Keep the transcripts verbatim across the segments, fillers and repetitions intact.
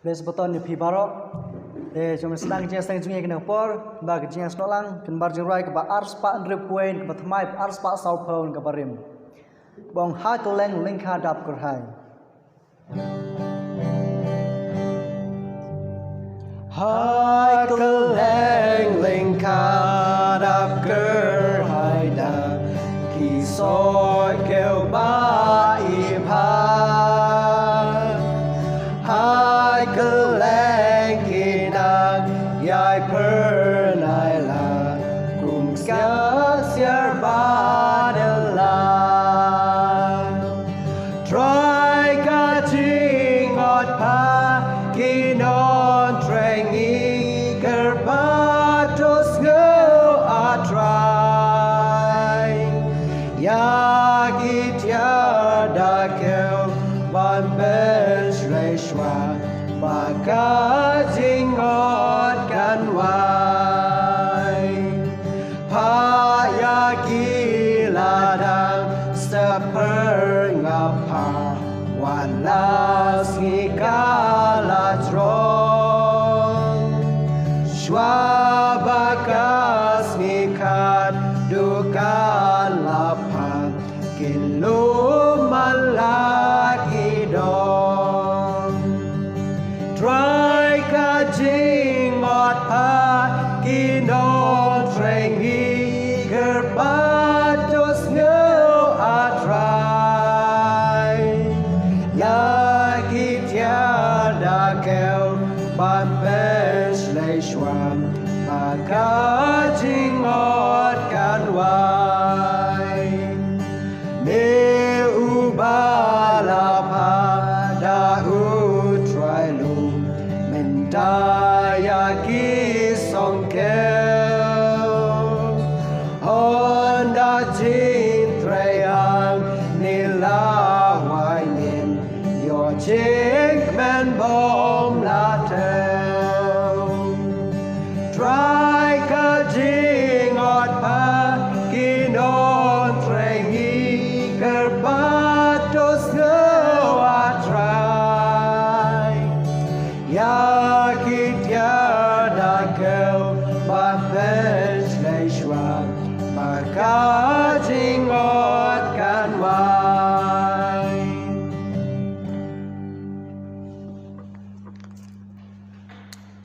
Bless baton ïa phi baroh. Te jong sdang jingïaseng jong ngi kane ka por, ba ka jingïasnoh lang, kan bar jingrwai kaba arspah hynriewphew wei, kaba thymmai arspah sawphew, kaba rim. Ba ong ha kylleng lyngkha dap kyrhai. Ha kylleng lyngkha dap kyrhai da ki soh kew ba i bha. Ha kylleng ki nang ïai phyrnai la kum sia siar ba da la. Trai ka jingot pha ki nongtrei ngi kyrpad to sngew, a Trai. Ïa ki tiar da kew ban pynshlei shuwa ba ka jingot kan wai. Pha ïa ki la dang step pyrngap pha, wat la sngi ka la jrong. Shuwa ba ka sngi khatduh kan la phan, kin lum man la ki dong. Trai ka jingot pha ki nongtrei ngi kyrpad to sngew, a Trai. Ïa ki tiar da kew ban pynshlei shuwa ba ka jingot kan wai. Me uba la phah da u Trai lum mynta ïa ki song kew. Hynda jingtrei hangne la wai, men ïoh jingkmen bym la thew. Trai ka jingot pha ki nongtrei ngi kyrpad to sngew, a Trai. Ïa ki tiar da kew ban pynshlei shuwa ba ka jingot kan wai.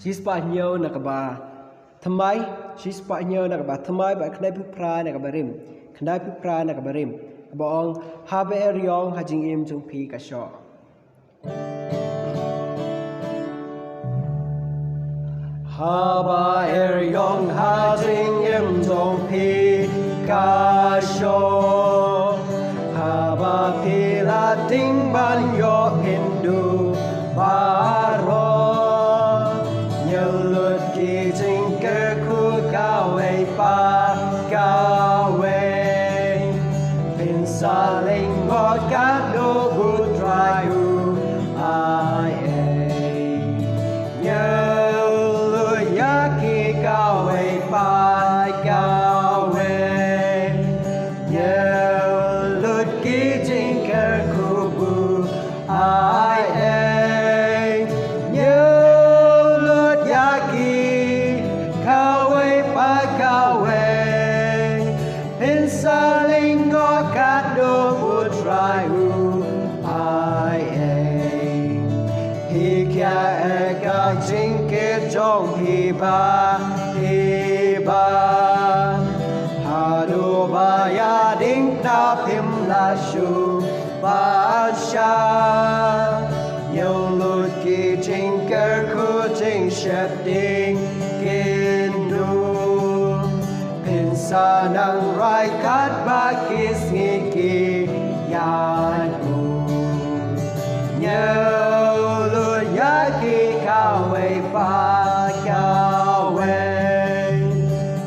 Shispah hynñiew na kaba thymmai, shispah hynñiew na kaba thymmai, bad khyndaiphew phra na kaba rim, khyndaiphew phra na kaba rim, kaba ong, haba eriong ha jingim jong phi ka shoh. Haba eriong ha jingim jong phi ka shoh, haba phi la tieng ban ïoh pynduh baroh, ñiewlut ki jingkyrkhu kawei pa kawei. Pynsahlyngngoh katno u Trai u ai ei. Ñiewlut ïa ki kawei pa kawei. Ñiewlut ki jingkyrkhu u ai ei. Ñiewlut ïa ki kawei pa kawei. Pynsahlyngngoh katno u Trai u ai ei. Phi khia eh ka jingkit jong phi ba, phi ba, haduh ba ïading na phim lah shuh ban shah. Ñiewlut ki jingkyrkhu jingsheptieng kin duh. Pynsanang rai katba ki sngi ki ïaid bun. Ñiewlut ïa ki kawei pa kawei.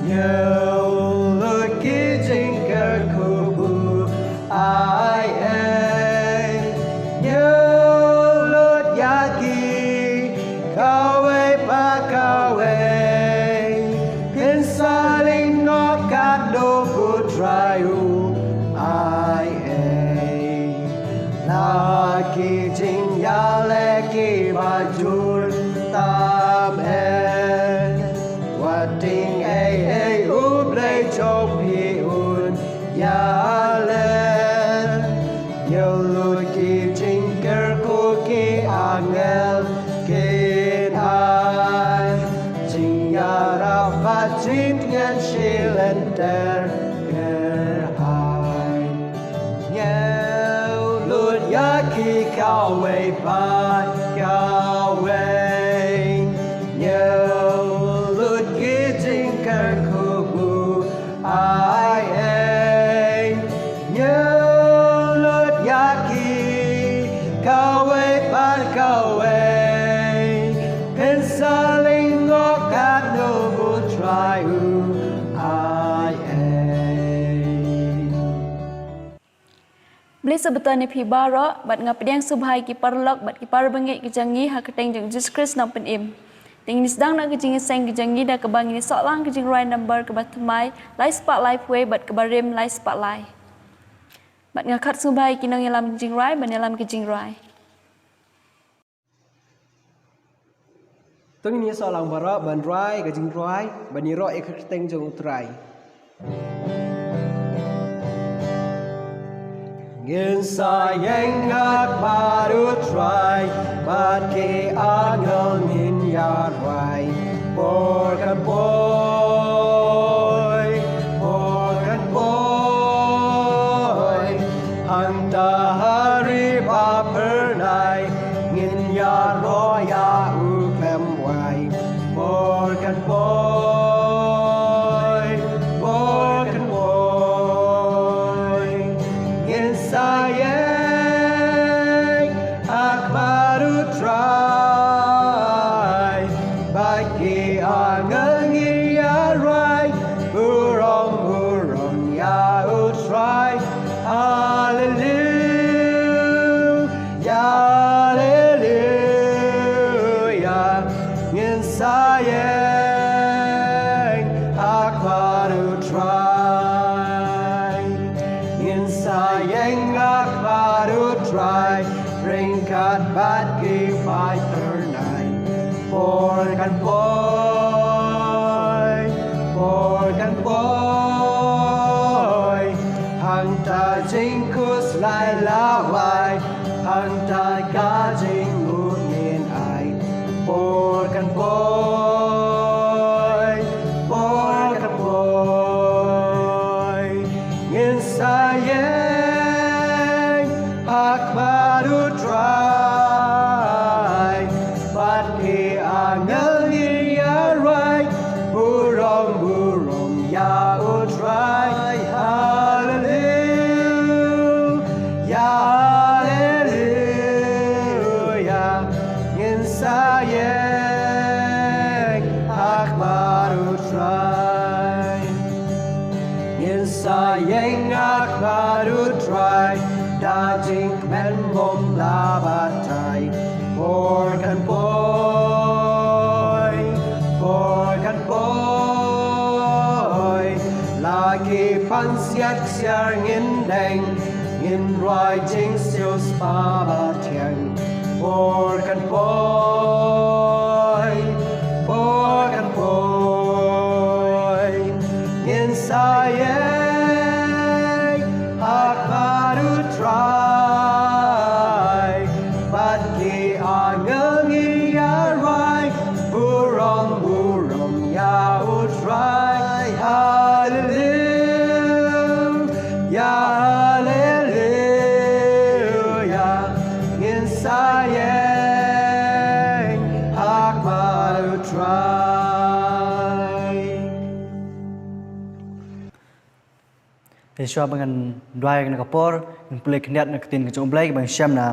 Ñiewlut ki jingkyrkhu u ai ei. Ñiewlut ïa ki kawei pa kawei. Pynsahlyngngoh katno u Trai u ai ei. Na ki jingïaleh kiba jur Ngan shilynter kyrhai. Ñiew lut ïa ki kawei pa kawei. Ñiew lut ki jingkyrkhu, ai ei. Ñiew lut ïa ki kawei pa kawei. Pynsaling noh katno U Trai u ai ei. Blei sa bynta ïa phi baroh, bad nga pdiang sngewbha ïa ki paralok bad ki para bangeit ki jong ngi ha ka kyrteng jong U Jisu Khrist Nongpynim. Te ngin sdang noh ka jingïaseng ka jong ngi da kaba ngin ïasoh lang ka jingrwai number kaba thymmai lai spah laiphew wei bad kaba rim lai spah lai. Bad nga khot sngewbha ïa ki nongïalam jingrwai ban ïalam ka jingrwai. To ngin ïasoh lang baroh ban rwai ka jingrwai ban ïaroh ïa ka kyrteng jong U Trai. Ngin sa ïeng ha khmat U Trai, bad ki angel ngin ïarwai. Por kan poi, por kan poi, hangta ha ri ba phyrnai, ngin ïaroh ïa U khlem wai. Por kan poi, por kan poi, ngin sa ïeng ha khmat U Trai, bad ki angel ngin ïarwai. Burom, burom ïa U Trai. Haleluya, haleluya. Ngin sa ïeng ha khmat U Trai. Ngin sa ïeng ha khmat U Trai, ryngkat bad ki paid phyrnai. Por kan poi, por kan poi, hangta jingkhuslai la wai, hangta ka jingmut ngin ai. Por kan poi, por kan poi, ngin sa ïeng ha khmat U Trai, bad ki angel ngin ïarwai. Burom, burom ïa U Trai. Haleluya, haleluya. Ngin sa ïeng ha khmat U Trai. Ngin sa ïeng ha khmat U Trai, da jingkmen bym la batai. Por kan poi, por kan poi, la ki pansngiat ksiar ngin deng, ngin rwai jingsiewspah ba thiang. Por kan poi, por kan poi, ngin sa ïeng ha khmat U Trai, bad ki angel ngin ïarwai. Burom, burom ïa U Trai. Haleluya, haleluya. Ngin sa ïeng ha khmat U Trai. Te shuwa ba ngan duwai ha kane ka por, ngin pule khyndiat na ka ktien ka jong U Blei kaba ngi shem na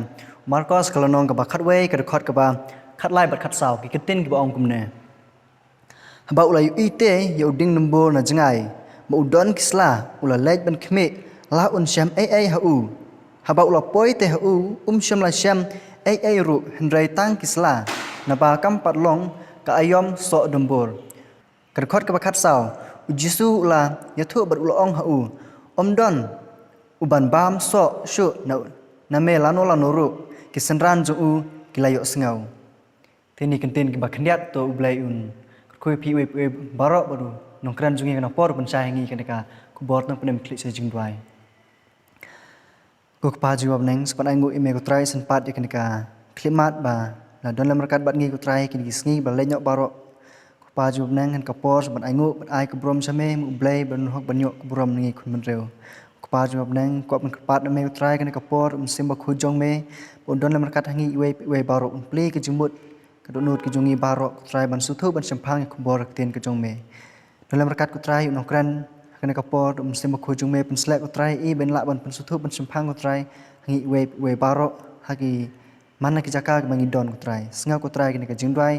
Markos ka lynnong kaba khatwei, ka dkhot kaba khatlai bad khatsaw, ki ktien kiba ong kumne. Haba u la ïohi te ïa u dieng dumbur na jngai ba u don ki sla, u la leit ban khmih la un shem ei ei ha u. Haba u la poi te ha u, um shym la shem ei ei ruh hynrei tang ki sla, naba kam pat long ka aïom soh dumbur. Ka dkhot kaba khatsaw, U Jisu u la ïathuh bad u la ong ha u, ym don u ban bam soh shuh na, na me lano lano ruh, ki synran jong u ki la ïohsngew. Te kine ki ktien kiba khyndiat, to U Blei un kyrkhu ïa phi uwei pa uwei baroh bad u nongkren jong ngi ha kane ka por, pynshai ha ngi kane ka khubor Nongpynim, khlieh sha jingduwai. Ko Kpa jong ngi ba ha bneng, sa pynïaid nguh ïa me ko Trai, sa pynpat ïa kane ka khyllipmat ba la don lem ryngkat bad ngi ko Trai, kine ki sngi ba la leit noh baroh. Ko Kpa jong me bneng, ha kane ka por ban ainguh ban ai ka burom sha me, me u Blei ba u hok ban ïoh ka burom na ngi khun bynriew. Kpa jong me bneng, kwah ban kyrpad na me ko Trai ha kane ka por, u Mynsiem Bakhuid jong me ba un don lem ryngkat ha ngi iwei pa iwei baroh, un plie ka jingmut ka dohnud ka jong ngi baroh ko Trai ban sngewthuh ban shemphang ïa ka khubor ka ktien ka jong me. Don lem ryngkat ko Trai u Nongkren ha kane ka por, u Mynsiem Bakhuid jong me pynsleh ko Trai, i ban lah ban pynsngewthuh ban shemphang ko Trai ha ngi iwei pa iwei baroh ha ki man la ki jaka kiba ngi don ko Trai. Sngap ko Trai kane ka jingduwai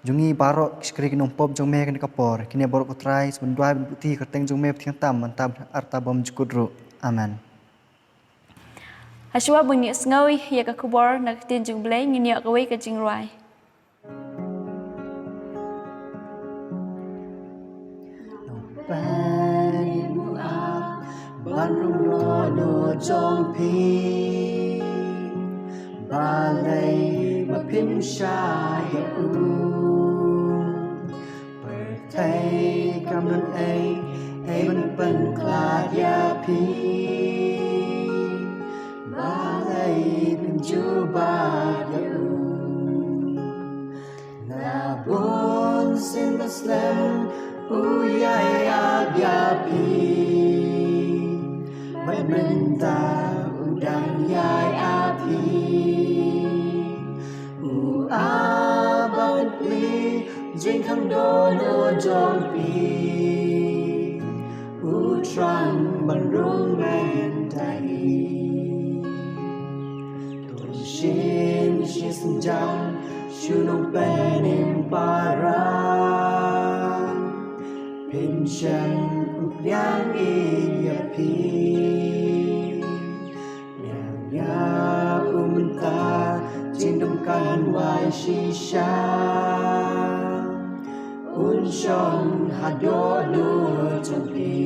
jong ngi baroh ki shakri ki nongpop jong me ha kane ka por. Kine baroh ko Trai sa ban duwai ban buti ha ka kyrteng jong me ba thiang tam, mynta bad arta bymjukut ruh. Amen. Hashwa ban ïohsngew ïa ka khubor na ka ktien jong u Blei, ngin ïoh kawei ka jingrwai. Nongpynim u ap ban rung dohnud jong phi, balei ba phim shah ïa u? Pyrthei kam don ei ei ban pynkhlad ïa phi, balei phim jubab ïa u? Na bunsien ba slem u ïai ap ïa phi, bad mynta u dang ïai ap hi. U ap ban plie jingkhang dohnud jong phi, u thrang ban rung mynta hi. To shim shi synjam sha u Nongpynim para, pynshong u pliang ïa phi. Ïa u mynta jingdum kan wai shisha, un shong ha dohnud jong phi.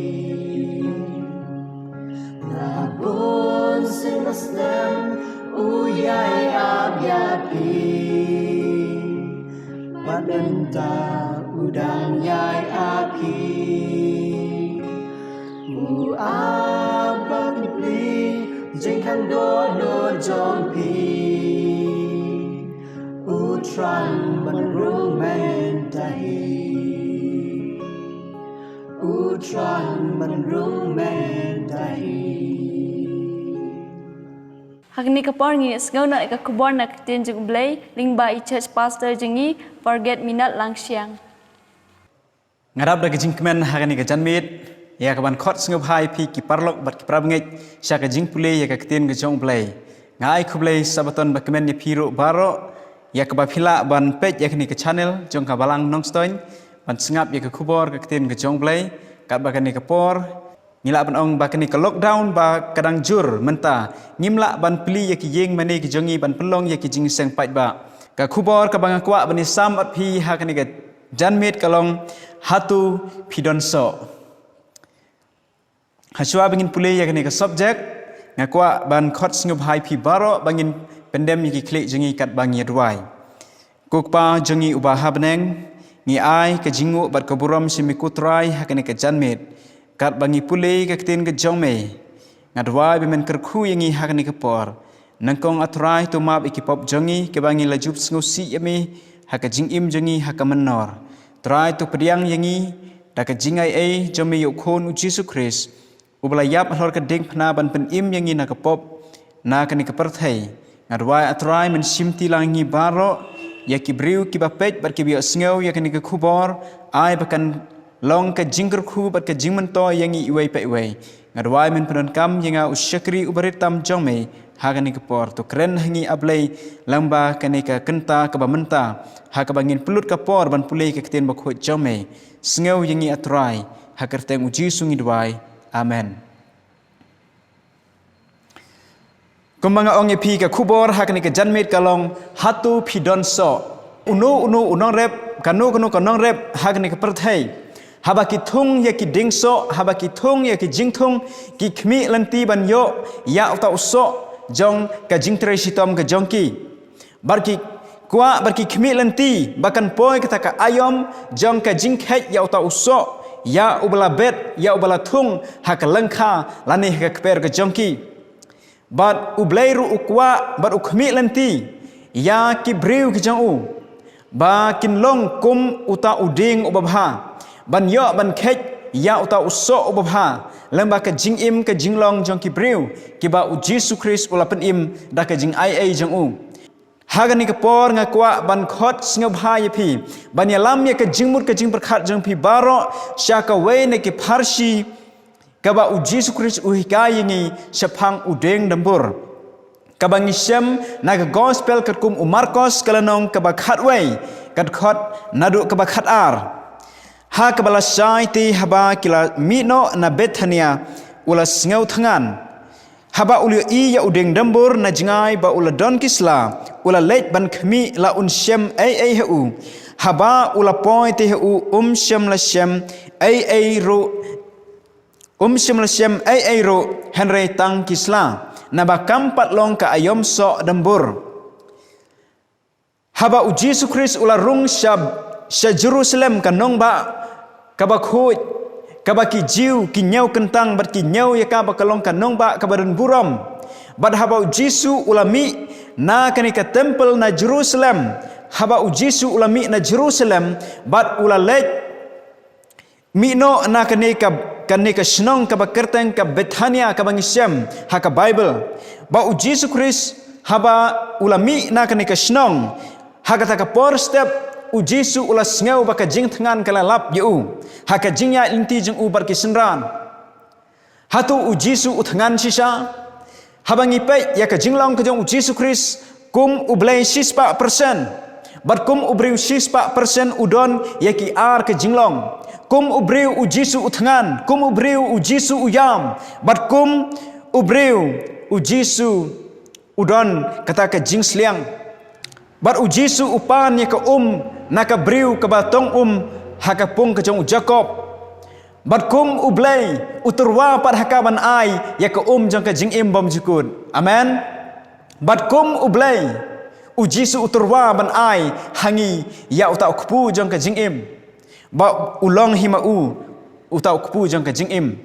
Na bunsien ba slem u ïai ap ïa phi, bad mynta u dang ïai ap hi. U ap ban plie jingkhang dohnud jong phi, u thrang ban rung mynta hi. U thrang ban rung mynta hi. Ha kane ka por ngin ïohsngew noh ïa ka khubor na ka ktien jong u Blei lyngba i church pastor jong ngi, Forget Minot Langshiang. Nga dap da ka jingkmen ha kane ka janmiet ïa ka ban khot sngewbha ïa phi ki paralok bad ki parabangeit sha ka jingpule ïa ka ktien ka jong u Blei. Nga ai khublei Sabaton ba kmen ïa phi ruh baroh ïa kaba phi lah ban peit ïa kane ka channel jong ka Balang Nongstoiñ ban sngap ïa ka khubor ka ktien ka jong u Blei. Katba kane ka por ngi lah ban ong ba kane ka lockdown ba ka dang jur mynta, ngim lah ban plie ïa ki ïing mane ki jong ngi ban pynlong ïa ki jingïaseng paidbah. Ka khubor kaba nga kwah ban ïasam bad phi ha kane ka janmiet ka long, hato phi don soh? Hashwa ba ngin pule ïa kane ka subject, nga kwah ban khot sngewbha ïa phi baroh ba ngin pyndem ïa ki khlieh jong ngi katba ngi ïa duwai. Ko Kpa jong ngi uba ha bneng, ngi ai ka jingnguh bad ka burom sha me ko Trai ha kane ka janmiet. Katba ngi pule ka ktien ka jong me, nga duwai ba men kyrkhu ïa ngi ha kane ka por. Nyngkong A Trai, to map ïa ki pop jong ngi kiba ngi la ju sngewsih ïa me ha ka jingim jong ngi ha ka mynnor. Trai, to pdiang ïa ngi da ka jingaiei jong me ïa u Khun u Jisu Khrist, uba la ïap halor ka diengphna ban pynim ïa ngi na ka pop na kane ka pyrthei. Nga duwai A Trai men shimti lang ïa ngi baroh, ïa ki briew kiba peit bad kiba ïohsngew ïa kane ka khubor, ai ba kan long ka jingkyrkhu bad ka jingmyntoi ïa ngi iwei pa iwei. Nga duwai men pyndonkam ïa nga u shakri uba rit tam jong me ha kane ka por. To kren ha ngi A Blei lyngba kane ka kynta kaba mynta, ha kaba ngin pynlut ka por ban pule ka ktien bakhuid jong me. Sngew ïa ngi A Trai, ha ka kyrteng u Jisu ngi duwai. Amen. Kumba nga ong ïa phi, ka khubor ha kane ka janmiet ka long, hato phi don soh? Uno uno u nongrep, kano kano ka nongrep ha kane ka pyrthei, haba ki thung ïa ki dieng soh, haba ki thung ïa ki jingthung, ki khmih lynti ban ïoh ïa uta u soh jong ka jingtrei shitom ka jong ki. Bad ki kwah bad ki khmih lynti ba kan poi kata ka aïom jong ka jingkheit ïa uta u soh, ïa uba la bet, ïa uba la thung ha ka lyngkha lane ha ka kper ka jong ki. Bad U Blei ruh u kwah bad u khmih lynti ïa ki briew ki jong u. ba kin long kum uta u dieng uba bha, ban ïoh ban kheit ïa uta u soh uba bha, lyngba ka jingim ka jinglong jong ki briew kiba u Jisu Khrist u la pynim da ka jingaiei jong u. Ha kane ka por nga kwah ban khot sngewbha ïa phi ban ïalam ïa ka jingmut ka jingpyrkhat jong phi baroh sha kawei na ki pharshi kaba u Jisu Khrist u hikai ïa ngi shaphang u dieng dambur, kaba ngi shem na ka gospel katkum u Markos ka lynnong kaba khatwei, ka dkhot naduh kaba khatar. Ha kaba lashai te haba ki la mih noh na Bethania, u la sngew thngan. Haba u la ïohi ïa u dieng dambur na jngai ba u la don ki sla, u la leit ban khmih la un shem ei ei ha u. Haba u la poi te ha u, um shym la shem ei ei ruh, um shym la shem ei ei ruh, hynrei tang ki sla, naba kam pat long ka aïom soh dambur. Haba u Jisu Khrist u la rung sha, sha Jerusalem, ka nongbah kaba khuid, kaba ki Jiw ki ñiew kyntang bad ki ñiew ïa ka ba ka long ka nongbah kaba don burom. Bad haba u Jisu u la mih na kane ka temple na Jerusalem, haba u Jisu u la mih na Jerusalem bad u la leit mih noh na kane ka, kane ka shnong kaba kyrteng ka Bethania kaba ngi shem ha ka Bible. Ba u Jisu Khrist haba u la mih na kane ka shnong, ha kata ka por step u Jisu u la sngew ba ka jingthngan ka la lap ïa u ha ka jingïaid lynti jong u bad ki synran. Hato u Jisu u thngan shisha? Haba ngi peit ïa ka jinglong ka jong u Jisu Khrist, kum u Blei shispah persen bad kum u briew shispah persen u don ïa ki ar ka jinglong. Kum u briew u Jisu u thngan, kum u briew u Jisu u ïam, bad kum u briew u Jisu u don kata ka jingsliang. Bad u Jisu u pan ïa ka um na ka briew kaba tong um ha ka pung ka jong u Jakob. Bad kum u Blei u tyrwa pat ha ka ban ai ïa ka um jong ka jingim bymjukut. Amen. Bad kum u Blei, u Jisu u tyrwa ban ai ha ngi ïa uta u kpu jong ka jingim. Ba u long hi ma u uta u kpu jong ka jingim.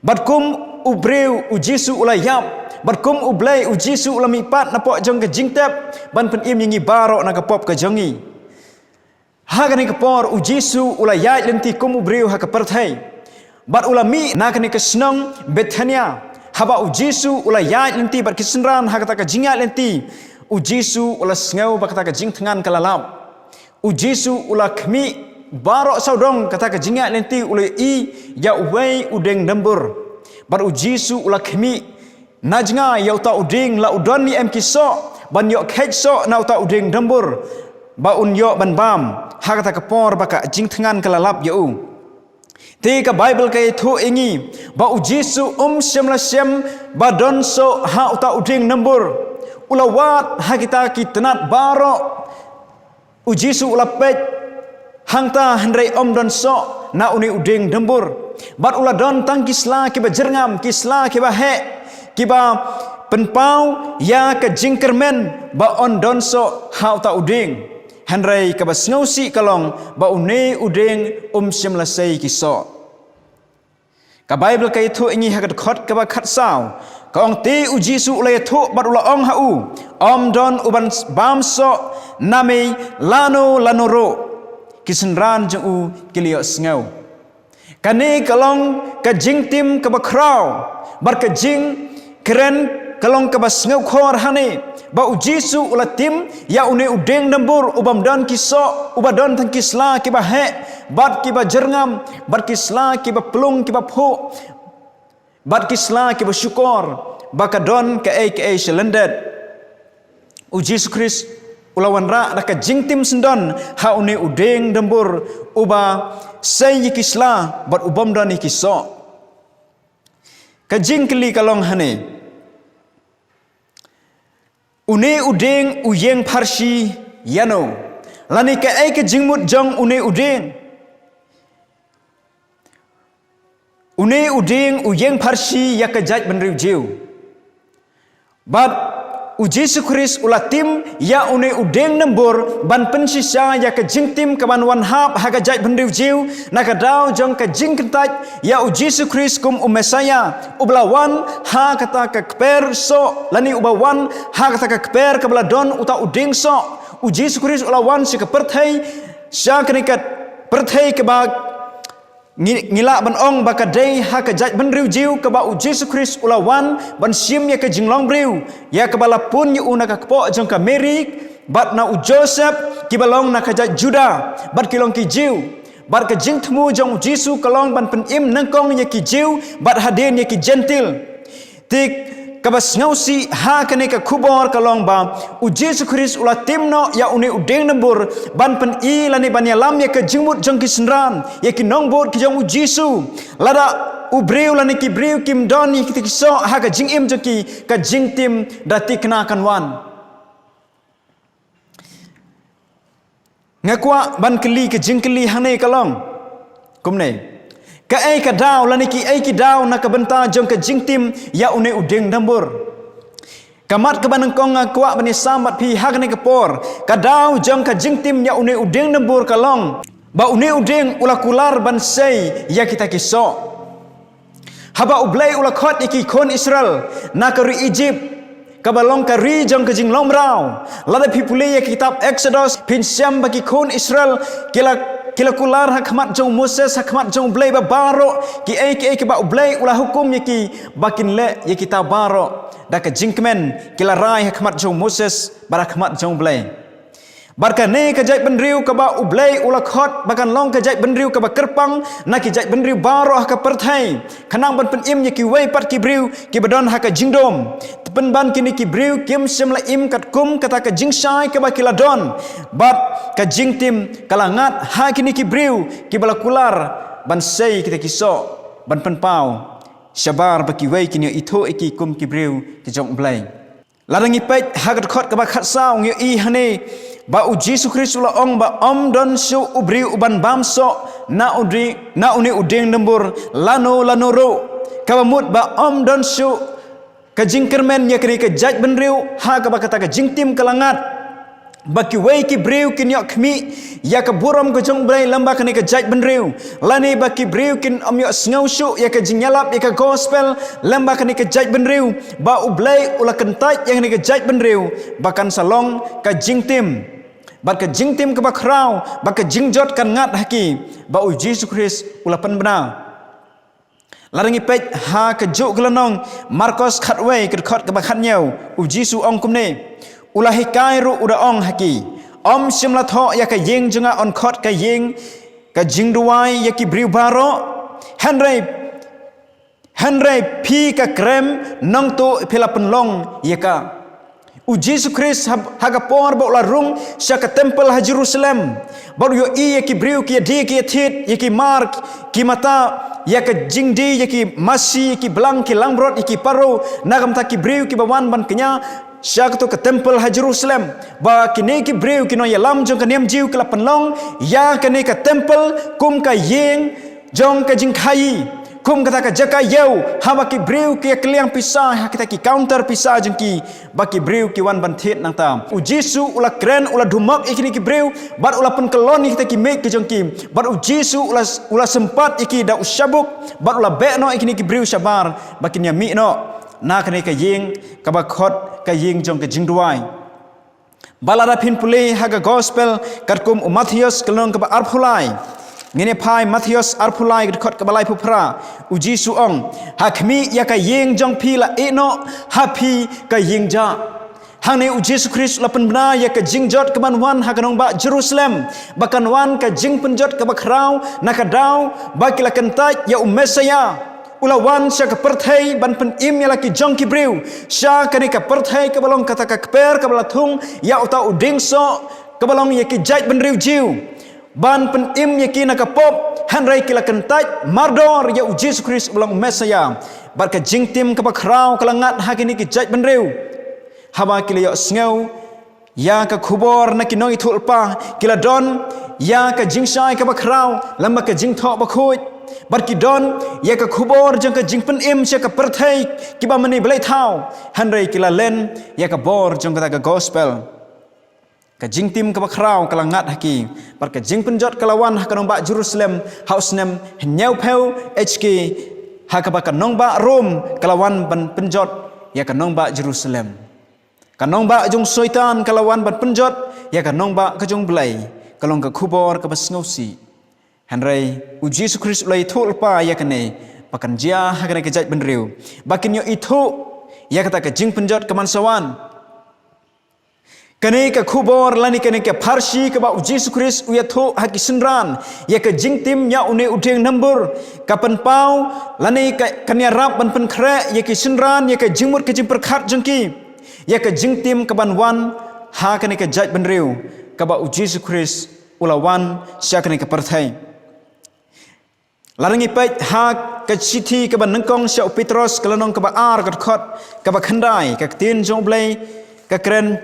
Bad kum u briew u Jisu u la ïap. Bad kum u Blei u Jisu u la mihpat napoh jong ka jingtep ban pynim ïa ngi baroh na ka pop ka jong ngi. Ha kane ka por u Jisu u la ïaid lynti kum u briew ha ka pyrthei. Bad u la mih na kane ka shnong Bethania. Haba u Jisu u la ïaid lynti bad ki synran ha kata ka jingïaid lynti, u Jisu u la sngew ba kata ka jingthngan ka la lap. U Jisu u la khmih baroh sawdong kata ka jingïaid lynti, u la ïohi ïa uwei u dieng dambur. Bad u Jisu u la khmih na jngai ïa uta u dieng, la u don ne em ki soh ban ïoh kheit soh na uta u dieng dambur, ba un ïoh ban bam ha kata ka por ba ka jingthngan ka la lap ïa u. Te ka Bible ka ïathuh ïa ngi ba u Jisu um shym la shem ba don soh ha uta u dieng dambur. U la wad ha kita ki tnat baroh. U Jisu u la peit hangta, hynrei um don soh na une u dieng dambur. Bad u la don tang ki sla kiba jyrngam, ki sla kiba heh, kiba pynpaw ïa ka jingkyrmen ba un don soh ha uta u dieng. Hynrei kaba sngewsih ka long ba une u dieng um shym la sei ki soh. Ka Bible ka ïathuh ïa ngi ha ka dkhot kaba khatsaw, ka ong, te u Jisu u la ïathuh bad u la ong ha u, um don u ban bam soh na me lano lano ruh. Ki synran jong u ki la ïohsngew. Kane ka long ka jingtim kaba khraw bad ka jingkren ka long kaba sngewkhor hangne, ba u Jisu u la tim ïa une u dieng dambur u bym don ki soh, uba don tang ki sla kiba heh bad kiba jyrngam, bad ki sla kiba plung kiba phuh, bad ki sla kiba shukor ba ka don kaei kaei sha lyndet. U Jisu Khrist u la wanrah da ka jingtim syndon ha une u dieng dambur uba sei ïa ki sla bad u bym don ïa ki soh. Ka jingkylli ka long hangne, une u dieng u ïeng pharshi ïano? Lane kaei ka jingmut jong une u dieng? Une u dieng u ïeng pharshi ïa ka jaitbynriew Jiw. Bad u Jisu Khrist u la tim ïa une u dieng dambur ban pynshisha ïa ka jingtim kaban wan hap ha ka jaitbynriew Jiw, na ka daw jong ka jingkyntait ïa u Jisu Khrist kum u Messaïah, uba la wan ha kata ka kper soh, lane uba wan ha kata ka kper kaba la don uta u dieng soh, U Jisu Khrist u la wan sha ka pyrthei, sha kane ka pyrthei kaba ngi, ngi lah ban ong ba ka dei ha ka jaitbynriew Jiw, kaba U Jisu Khrist u la wan ban shim ïa ka jinglong briew, ïa kaba la pun ïa u na ka kpoh jong ka Mary bad na u Joseph, kiba long na ka jait Judah bad ki long ki Jiw. Bad ka jingthmu jong U Jisu ka long ban pynim nyngkong ïa ki Jiw bad hadien ïa ki Jentil. Te kaba sngewsih ha kane ka khubor ka long ba U Jisu Khrist u la tim noh ïa une u dieng dumbur ban pyni lane ban ïalam ïa ka jingmut jong ki synran, ïa ki nongbud ki jong U Jisu. Lada u briew lane ki briew kim don ïa kita ki soh ha ka jingim jong ki, ka jingtim da thikna kan wan. Nga kwah ban kylli, ka jingkylli hangne ka long kumne: kaei ka daw lane kiei ki daw na ka bynta jong ka jingtim ïa une u dieng dumbur? Ka mat kaba nyngkong nga kwah ban ïasam bad phi ha kane ka por, ka daw jong ka jingtim ïa une u dieng dumbur ka long ba une u dieng u la kular ban sei ïa kita ki soh. Haba U Blei u la khot ïa ki khun Israel na ka ri Egypt, kaba long ka ri jong ka jinglong mraw. Lada phi pule ïa ka kitab Exodus, phin shem ba ki khun Israel ki la, ki la kular ha khmat jong u Moses, ha khmat jong U Blei, ba baroh kiei kiei kiba U Blei u la hukum ïa ki ba kin leh, ïa kita baroh da ka jingkmen ki la rai ha khmat jong u Moses bad ha khmat jong U Blei. Bad kane ka jaitbynriew kaba U Blei u la khot ba kan long ka jaitbynriew kaba kyrpang na ki jaitbynriew baroh ha ka pyrthei, khnang ban pynim ïa kiwei pat ki briew kiba don ha ka jingdum. Te pynban kine ki briew kim shym la im katkum kata ka jingshai kaba ki la don, bad ka jingtim ka la ngat ha kine ki briew kiba la kular ban sei kita ki soh, ban pynpaw shabar ba kiwei kin ïoh ithuh ïa ki kum ki briew ki jong U Blei. Lada ngi peit ha ka dkhot kaba khatsaw, ngi ïohi hangne ba U Jisu Khrist u la ong ba ym don shuh u briew uban bam soh na u di-, na une u dieng dumbur lano lano ruh. Kaba mut ba ym don shuh ka jingkyrmen ïa kane ka jaitbynriew ha kaba kata ka jingtim ka la ngat, ba kiwei ki briew kin ïoh khmih ïa ka burom ka jong U Blei lyngba kane ka jaitbynriew, lane ba ki briew kin ym ïoh sngew shuh ïa ka jingïalap ïa ka gospel lyngba kane ka jaitbynriew, ba U Blei u la kyntait ïa kane ka jaitbynriew ba kan sa long ka jingtim, bad ka jingtim kaba khraw, bad ka jingjot kan ngat ha ki, ba U Jisu Khrist u la pynbna. Lada ngi peit ha kajuh ka lynnong Markos khatwei, ka dkhot kaba khathynñiew, U Jisu u ong kumne: U la hikai ruh u da ong ha ki, ym shym la thoh ïa ka ïing jong nga yn khot ka ïing ka jingduwai ïa ki briew baroh. Hynrei, hynrei phi ka krem, nangta phi la pynlong ïa ka. U Jisu Khrist ha, ha ka por ba u la rung sha ka templ ha Jerusalem, bad u ïohi ïa ki briew ki ïadie ki ïathied, ïa ki mar, ki mata, ïa ka jingdie, ïa ki masi, ïa ki blang, ki langbrot, ïa ki paro, na ka bynta ki briew kiba wan ban kñia sha kato ka templ ha Jerusalem, ba kine ki briew ki nongïalam jong ka niam Jiw ki la pynlong ïa kane ka templ kum ka ïing jong ka jingkhaïi, kum kata ka jaka ïew, haba ki briew ki ïakylliang pisa ha kita ki counter pisa jong ki, ba ki briew ki wan ban thied nangta. U Jisu u la kren, u la dumok ïa kine ki briew, bad u la pynkyllon ïa kita ki miej ki jong ki, bad U Jisu u la, u la sympat ïa ki da u shabuk, bad u la beh noh ïa kine ki briew shabar ba kin ïamih noh na kane ka ïing kaba khot ka ïing jong ka jingduwai. Ba lada phin pule ha ka gospel katkum u Mathaios ka lynnong kaba arphew lai. Ngin ïa phai Mathaios arphew lai, ka dkhot kaba laiphew phra. U Jisu u ong: Ha khmih ïa ka ïing jong phi la ïeh noh ha phi ka ïing jah. Hangne U Jisu Khrist u la pynbna ïa ka jingjot kaban wan ha ka nongbah Jerusalem, ba kan wan ka jingpynjot kaba khraw na ka daw ba ki la kyntait ïa u Messaïah. U la wan sha ka pyrthei ban pynim ïa la ki jong ki briew sha kane ka pyrthei kaba long kata ka kper kaba la thung ïa uta u dieng soh, kaba long ïa ki jaitbynriew Jiw, ban pynim ïa ki na ka pop. Hynrei ki la kyntait mardor ïa U Jisu Khrist uba long u Messaïah. Bad ka jingtim kaba khraw ka la ngat ha kine ki jaitbynriew haba ki la ïohsngew ïa ka khubor na ki nongïathuhlypa. Ki la don ïa ka jingshai kaba khraw lyngba ka Jingthoh Bakhuid, bad ki don ïa ka khubor jong ka jingpynim sha ka pyrthei, kiba mane blei thaw. Hynrei ki la len ïa ka bor jong kata ka gospel. Ka jingtim kaba khraw ka la ngat ha ki, bad ka jingpynjot ka la wan ha ka nongbah Jerusalem ha u snem hynñiewphew H K, ha kaba ka nongbah Rom ka la wan ban pynjot ïa ka nongbah Jerusalem. Ka nongbah jong u Soitan ka la wan ban pynjot ïa ka nongbah ka jong U Blei ka long ka khubor kaba sngewsih. Hynrei U Jisu Khrist u la ïathuh lypa ïa kane ba kan jia ha kane ka jaitbynriew ba kin ïoh ithuh ïa kata ka jingpynjot ka man sa wan. Kane ka khubor lane kane ka pharshi kaba U Jisu Khrist u ïathuh ha ki synran ïa ka jingtim ïa une u dieng nambur ka pynpaw lane ka kan ïarap ban pynkhreh ïa ki synran ïa ka jingmut ka jingpyrkhat jong ki ïa ka jingtim ka ban wan ha kane ka jaitbynriew kaba U Jisu Khrist u la wan sha kane ka pyrthei. Lada ngi peit ha ka shithi kaba nyngkong sha u Petros ka lynnong kaba ar ka dkhot kaba khyndai, ka ktien jong U Blei ka kren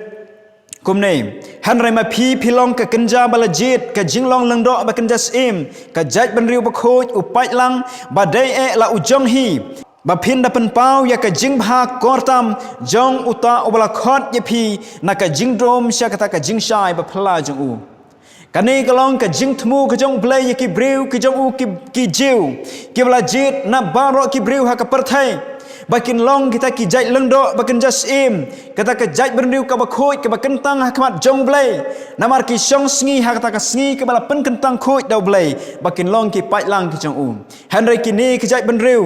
kumne: Hynrei ma phi phi long ka kynja ba la jied, ka jinglong lyngdoh ba kynja syiem, ka jaitbynriew bakhuid, u paidlang ba dei eh la u jong hi, ba phin da pynpaw ïa ka jingbha kor tam jong uta uba la khot ïa phi na ka jingdum sha kata ka jingshai ba phylla jong u. Kane ka long ka jingthmu ka jong U Blei ïa ki briew ki jong u ki, ki Jiw kiba la jied na baroh ki briew ha ka pyrthei ba kin long kita ki jait lyngdoh ba kynja syiem, kata ka jaitbynriew kaba khuid kaba kyntang ha khmat jong U Blei. Namar ki shong sngi ha kata ka sngi kaba la pynkyntang khuid da U Blei ba kin long ki paidlang ki jong u. Hynrei kine ki jaitbynriew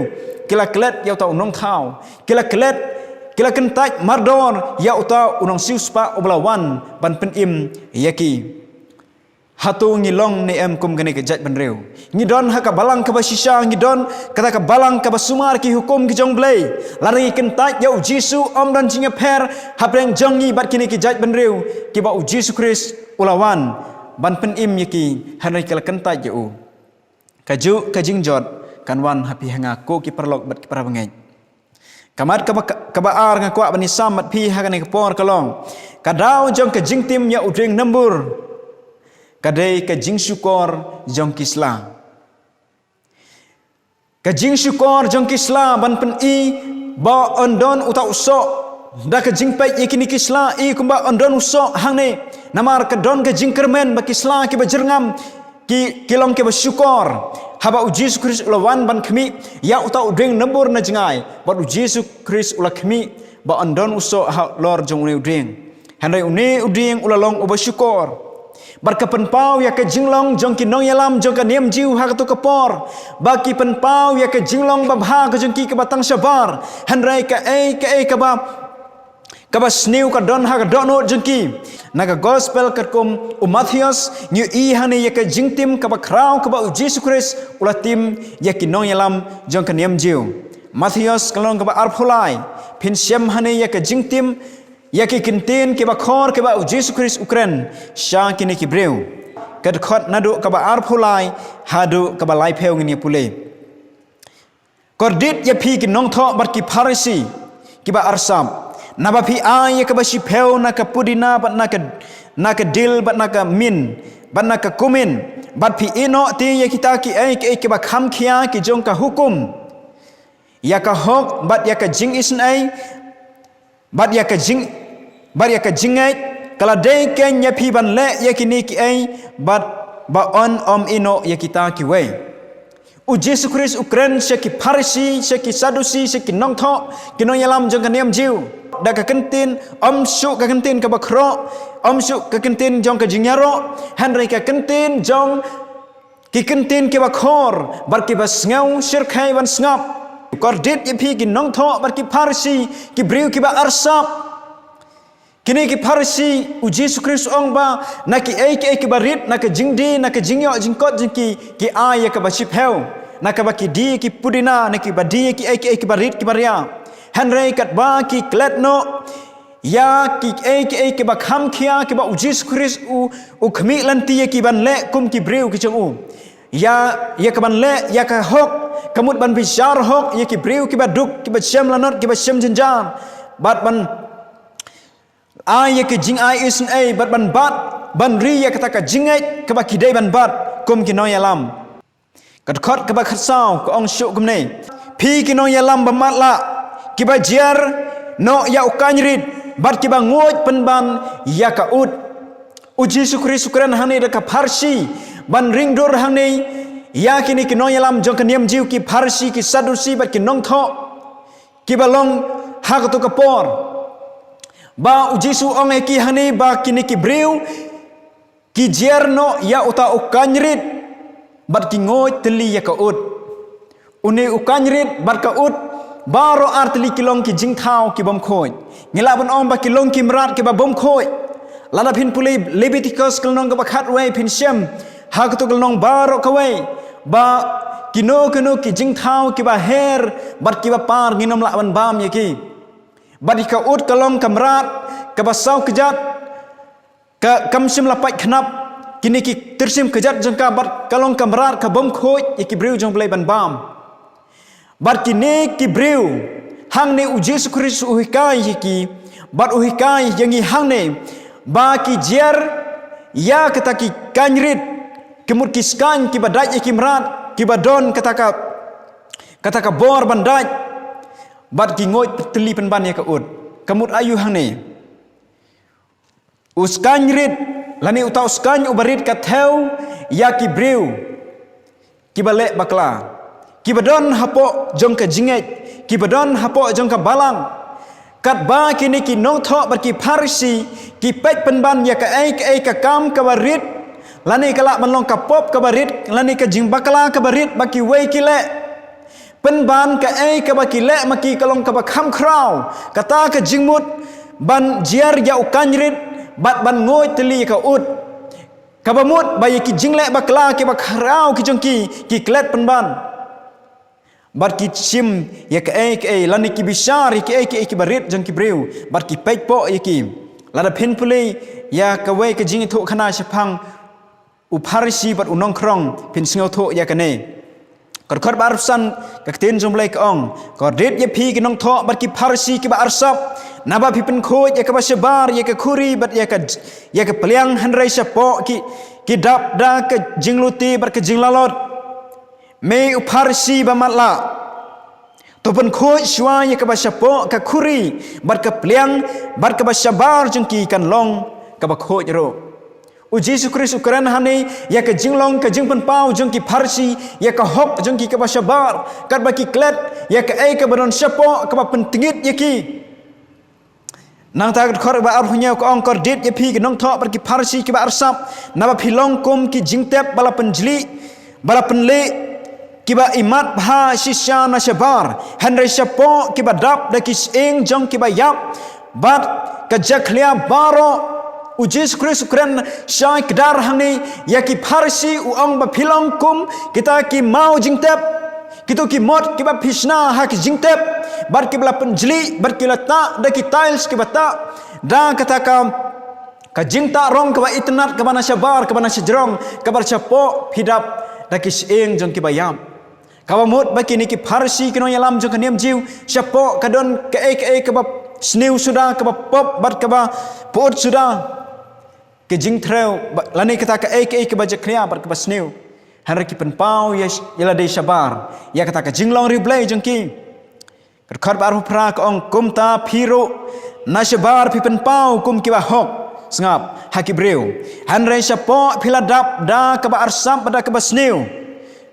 ki la klet ïa uta u nongthaw, ki la klet, ki la kyntait mardor ïa uta u nongsiewspah uba la wan ban pynim ïa ki. Hato ngi long ne em kum kane ka jaitbynriew? Ngi don ha ka balang kaba shisha, ngi don kata ka balang kaba sumar ki hukum ki jong U Blei. Lada ngi kyntait ïa U Jisu, ym don jingïapher hapdeng jong ngi bad kine ki jaitbynriew kiba U Jisu Khrist u la wan ban pynim ïa ki, hynrei ki la kyntait ïa u. Kajuh ka jingjot kan wan ha phi ha nga, ko ki paralok bad ki parabangeit. Ka mat kaba, kaba ar nga kwah ban ïasam bad phi ha kane ka por ka long, ka daw jong ka jingtim ïa u dieng nambur ka dei ka jingshukor jong ki sla. Ka jingshukor jong ki sla ban pyni ba yn don uta u soh. Da ka jingpeit ïa kine ki sla, i kumba yn don u soh hangne. Namar ka don ka jingkyrmen ba ki sla kiba jyrngam ki, ki long kiba shukor haba U Jisu Khrist u la wan ban khmih ïa uta u dieng nambur na jngai, bad U Jisu Khrist u la khmih ba yn don u soh halor jong une u dieng. Hynrei une u dieng u la long uba shukor. Bad ka pynpaw ïa ka jinglong jong ki nongïalam jong ka niam Jiw ha kato ka por, ba ki pynpaw ïa ka jinglong babha ka jong ki kaba tang shabar. Hynrei kaei kaei kaba, kaba sniew ka don ha ka dohnud jong ki. Na ka gospel katkum u Mathaios ngi ïohi hangne ïa ka jingtim kaba khraw kaba U Jisu Khrist u la tim ïa ki nongïalam jong ka niam Jiw. Mathaios ka lynnong kaba arphew lai, phin shem hangne ïa ka jingtim ïa ki kyntien kiba khor kiba U Jisu Khrist u kren sha kine ki briew. Ka dkhot naduh kaba arphew lai haduh kaba laiphew, ngin ïa pule. Kordit ïa phi ki nongthoh bad ki Pharisi kiba arsap, naba phi ai ïa kaba shiphew na ka pudina bad na ka, na ka dil bad na ka min bad na ka kumin, bad phi ïehnoh te ïa kita kiei kiei kiba kham khia ki jong ka hukum, ïa ka hok bad ïa ka jingisynei bad ïa ka jing, bad ïa ka jingngeit. Ka la dei keiñ ïa phi ban leh ïa kine kiei, bad ba yn ym ïehnoh ïa kita kiwei. U Jisu Khrist u kren sha ki Pharisi, sha ki Sadusi, sha ki nongthoh, ki nongïalam jong ka niam Jiw. Da ka kyntien, ym shuh ka kyntien kaba khroh, ym shuh ka kyntien jong ka jingïaroh, hynrei ka kyntien jong ki kyntien kiba khor bad kiba sngew shyrkhei ban sngap. Kordit ïa phi ki nongthoh bad ki Pharisi, ki briew kiba arsap. Kine ki Pharisi, U Jisu Khrist u ong ba na kiei kiei kiba rit, na ka jingdie, na ka jingïoh jingkot jong ki, ki ai ïa kaba shiphew, na kaba ki die ki pudina, na kiba die kiei kiei kiba rit kiba ria. Hynrei katba ki klet noh ïa kiei kiei kiba kham khia kiba U Jisu Khrist u, u khmih lynti ïa ki ban leh kum ki briew ki jong u, ïa, ïa ka ban leh ïa ka hok, ka mut ban bishar hok ïa ki briew kiba duk, kiba shem lanot, kiba shem jynjar, bad ban ai ïa ka jingai isynei, bad ban bat, ban ri ïa kata ka jingngeit kaba ki dei ban bat kum ki nongïalam. Ka dkhot kaba khatsaw ka ong shuh kumne: Phi ki nongïalam ba matlah, kiba jiar noh ïa u kynrit, bad kiba nguid pynban ïa ka ut. U Jisu Khrist u kren hangne da ka pharshi ban ringdur hangne ïa kine ki nongïalam jong ka niam Jiw, ki Pharisi, ki Sadusi bad ki nongthoh kiba long ha kato ka por. Ba U Jisu u ong ïa ki hangne ba kine ki briew Ki jer noh ïa uta u kaiñ rit bad ki nguid tylli ïa ka ut. Une u kaiñ rit bad ka ut baroh ar tylli ki long ki jingthaw ki bym khuid. Ngi lah ban ong ba ki long ki mrad kiba bym khuid. Lada phin pule Lebitikos ka lynnong kaba khatwei phin shem ha kato ka lynnong baroh kawei ba kino kino ki jingthaw kiba her bad kiba par ngin ym lah ban bam ïa ki. Bad ïa ka ut ka long ka mrad kaba saw kjat, ka kam shym la pait khnap. Kine ki tyrsim kjat jong ka bad ka long ka mrad ka bym khuid ïa ki briew jong U Blei ban bam. Bad kine ki briew, hangne U Jisu Khrist u hikai ïa ki bad u hikai ïa ngi hangne ba ki jer ïa kata ki kaiñ rit, ki mut ki skaiñ kiba dait ïa ki mrad, kiba don kata ka, kata ka bor ban dait. Bad ki nguid tylli pynban ïa ka ut. Ka mut aïu hangne? U skaiñ rit, lane uta u skaiñ uba rit ka thew ïa ki briew kiba leh bakla, kiba don hapoh jong ka jingngeit, kiba don hapoh jong ka balang. Katba kine ki nongthoh bad ki Pharisi ki peit pynban ïa kaei kaei ka kam kaba rit, lane ka lah ban long ka pop kaba rit, lane ka jingbakla kaba rit ba kiwei ki leh. Pynban kaei kaba ki leh ma ki ka long kaba kham khraw, kata ka jingmut ban jer ïa u kaiñ rit bad ban nguid tylli ïa ka ut. Kaba mut ba ïa ki jingleh bakla kiba khraw ki jong ki, ki klet pynban. Bad ki shim ïa kaei kaei, lane ki bishar ïa kaei kaei kiba rit jong ki briew, bad ki peit poh ïa ki. Lada phin pule ïa kawei ka jingïathuhkhana shaphang u Pharisi bad u nongkhrong, phin sngewthuh ïa kane. Ka dkhot ba arphew san, ka ktien jong U Blei ka ong: Kordit ïa phi ki nongthoh bad ki Pharisi kiba arsap, naba phi pynkhuid ïa kaba shabar ïa ka khuri bad ïa ka, ïa ka pliang, hynrei shapoh ki, ki dap da ka jingluti bad ka jinglalot. Me u Pharisi ba matlah, to pynkhuid shuwa ïa kaba shapoh ka khuri bad ka pliang, bad kaba shabar jong ki kan long kaba khuid ruh. U Jisu Khrist u kren hangne ïa ka jinglong ka jingpynpaw jong ki Pharisi ïa ka hok jong ki kaba shabar, katba ki klet ïa kaei kaba don shapoh kaba pyntngit ïa ki. Nangta ka dkhot ba arphew hynñiew ka ong: Kordit ïa phi ki nongthoh bad ki Pharisi kiba arsap, naba phi long kum ki jingtep ba la pynjlih, ba la pynlih, kiba imat bha shisha na shabar, hynrei shapoh kiba dap da ki shyieng jong kiba ïap bad ka jakhlia baroh. U Jisu Khrist u kren shai kdar hangne ïa ki Pharisi, u ong ba phi long kum kita ki maw jingtep, kito ki mot kiba phi shna ha ki jingtep, bad kiba la pynjlih, bad ki la tah da ki tiles kiba tah da kata ka, ka jingtah rong kaba itynnad kaba na shabar, kaba na shajrong, kaba shapoh phi dap da ki shyieng jong kiba ïap. Kaba mut ba kine ki Pharisi ki nongïalam jong ka niam Jiw, shapoh ka don kaei kaei kaba sniew suda, kaba pop bad kaba pyut suda. Ka jingtrew ba, lane kata kaei kaei kaba jakhlia bad kaba sniew. Hynrei ki pynpaw ïa, ïa lade shabar ïa kata ka jinglong riewblei jong ki. Ka dkhot ba arphew phra ka ong: Kumta phi ruh na shabar phi pynpaw kum kiba hok, sngap, ha ki briew, hynrei shapoh phi la dap da kaba arsap bad da kaba sniew.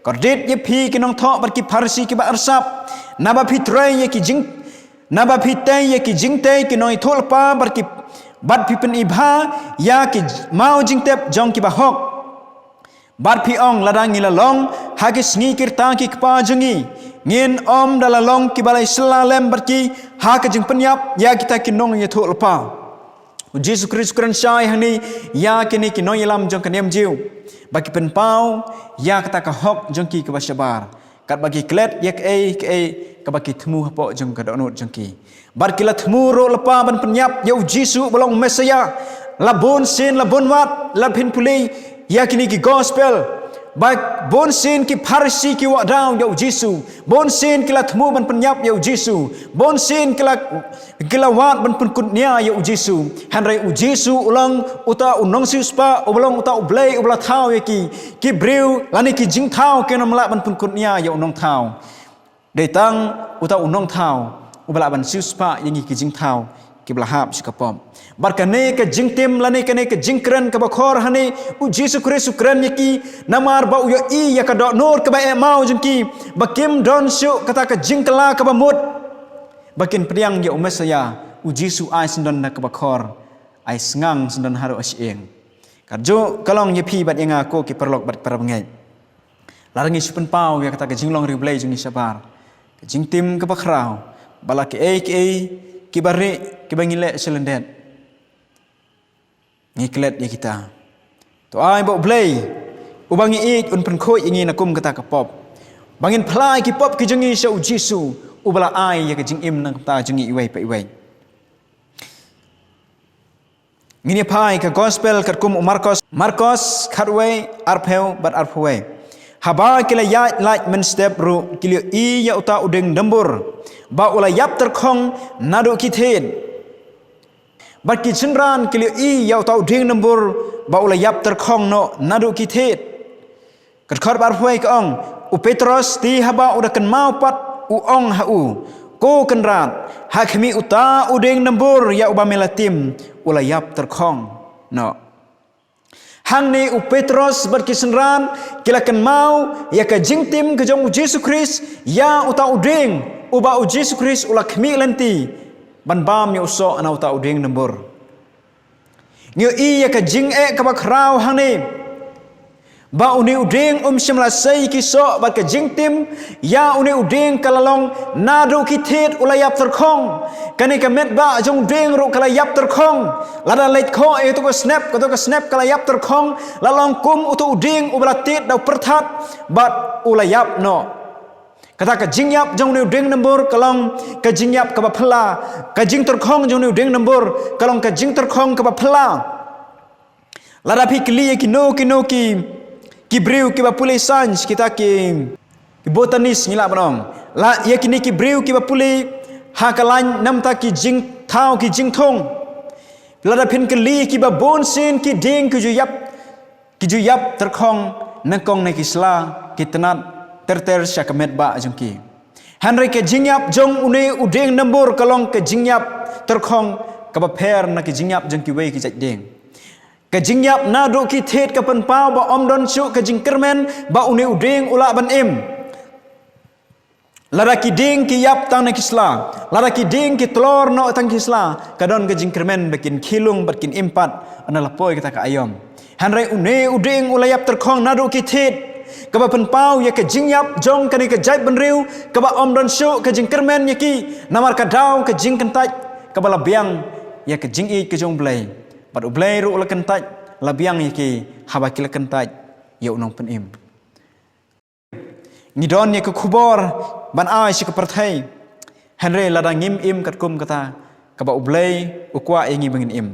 Kordit ïa phi ki nongthoh bad ki Pharisi kiba arsap, naba phi trei ïa ki jing, naba phi tei ïa ki jingtei ki nongïathuhlypa bad ki, bad phi pynibha ïa ki maw jingtep jong kiba hok. Bad phi ong: Lada ngi la long ha ki sngi ki rta ki kpa jong ngi, ngin ym da la long kiba la ïasylla lem bad ki ha ka jingpynïap ïa kita ki nongïathuhlypa. U Jisu Khrist u kren shai hangne ïa kine ki nongïalam jong ka niam Jiw ba ki pynpaw ïa kata ka hok jong ki kaba shabar, katba ki klet ïa kaei kaei kaba ki thmu hapoh jong ka dohnud jong ki. Bad ki la thmu ruh lypa ban pynïap ïa u Jisu uba long Messaïah. La bun sien, la bun wat, lada phin pule ïa kine ki gospel, ba bun sien ki Pharisi ki wad daw ïa u Jisu. Bun sien ki la thmu ban pynïap ïa u Jisu. Bun sien ki la, ki la wad ban pynkut nia ïa u Jisu. Hynrei u Jisu u long uta u nongsiewspah, uba long uta U Blei uba la thaw ïa ki. Ki briew lane ki jingthaw kin ym lah ban pynkut nia ïa u nongthaw. Dei tang uta u nongthaw uba lah ban siewspah ïa ngi ki jingthaw kiba la hap sha ka pop. Bad kane ka jingtim lane kane ka jingkren kaba khor hangne, u Jisu Khrist u kren ïa ki namar ba u ïohi ïa ka dohnud kaba eh maw jong ki, ba kim don shuh kata ka jingkylla kaba mut ba kin pdiang ïa u Messaïah. U Jisu ai syndon na kaba khor, ai sngang syndon haduh ha shyieng. Katjuh ka long ïa phi bad ïa nga ko ki paralok bad parabangeit. Lada ngi shu pynpaw ïa kata ka jinglong riewblei jong ngi shabar, ka jingtim kaba khraw, ba la kiei kiei kiba rieh kiba ngi leh sha lyndet, ngi klet ïa kita. To ai ba U Blei uba ngi ïeit un pynkhuid ïa ngi na kum kata ka pop, ba ngin phla ïa ki pop ki jong ngi sha U Jisu, uba la ai ïa ka jingim na ka bynta jong ngi iwei pa iwei. Ngin ïa phai ka gospel katkum u Markos, Markos khatwei, arphew bad arphew wei. Haba ki la ïaid lait mynstep ruh ki la ïohi ïa uta u dieng dumbur, ba u la ïap tyrkhong naduh ki thied. Bad ki synran ki la ïohi ïa uta u dieng dumbur, ba u la ïap tyrkhong noh naduh ki thied. Ka dkhot ba arphew wei ka ong, u Petros te haba u da kynmaw pat u ong ha u, Ko Kynrad, ha khmih uta u dieng dumbur ïa uba me la tim, u la ïap tyrkhong noh. Hangne u Petros bad ki synran ki la kynmaw ïa ka jingtim ka jong U Jisu Khrist ïa uta u dieng, uba U Jisu Khrist u la khmih lynti ban bam ïa u soh na uta u dieng dumbur. Ngi ïohi ïa ka jingeh kaba khraw hangne, ba une u dieng um shym la sei ki soh, bad ka jingtim ïa une u dieng ka la long naduh ki thied u la ïap tyrkhong. Kane ka metbah jong u dieng ruh ka la ïap tyrkhong. Lada leit khoh ïa kato ka snep, kato ka snep ka la ïap tyrkhong, la long kum uto u dieng uba la tied da u pyrthat bad u la ïap noh. Kata ka jingïap jong une u dieng dumbur ka long ka jingïap kaba phylla, ka jingtyrkhong jong une u dieng dumbur ka long ka jingtyrkhong kaba phylla. Lada phi kylli ïa kino kino ki, ki briew kiba pule science, kita ki, ki botanist ngi lah ban ong. La ïa kine ki briew kiba pule ha ka lain namar ki jingthaw ki jingthung. Lada phin kylli ïa kiba bun sien ki dieng ki ju ïap, ki ju ïap tyrkhong nyngkong na ki sla, ki tnat ter ter sha ka metbah jong ki. Hynrei ka jingïap jong une u dieng dumbur ka long ka jingïap tyrkhong kaba pher na ka jingïap jong kiwei ki jait dieng. Ka jingïap naduh ki thied ka pynpaw ba ym don shuh ka jingkyrmen ba une u dieng u lah ban im. Lada ki dieng ki ïap tang na ki sla, lada ki dieng ki tlor noh tang ki sla, ka don ka jingkyrmen ba kin khie lung bad kin im pat, ynda la poi kata ka aïom. Hynrei une u dieng u la ïap tyrkhong naduh ki thied, kaba pynpaw ïa ka jingïap jong kane ka jaitbynriew kaba ym don shuh ka jingkyrmen ïa ki, namar ka daw ka jingkyntait kaba la biang ïa ka jingïeit ka jong U Blei. Bad U Blei ruh u la kyntait, la biang ïa ki haba ki la kyntait ïa U Nongpynim. Ngi don ïa ka khubor ban ai sha ka pyrthei. Hynrei lada ngim im katkum kata kaba U Blei u kwah ïa ngi ba ngin im,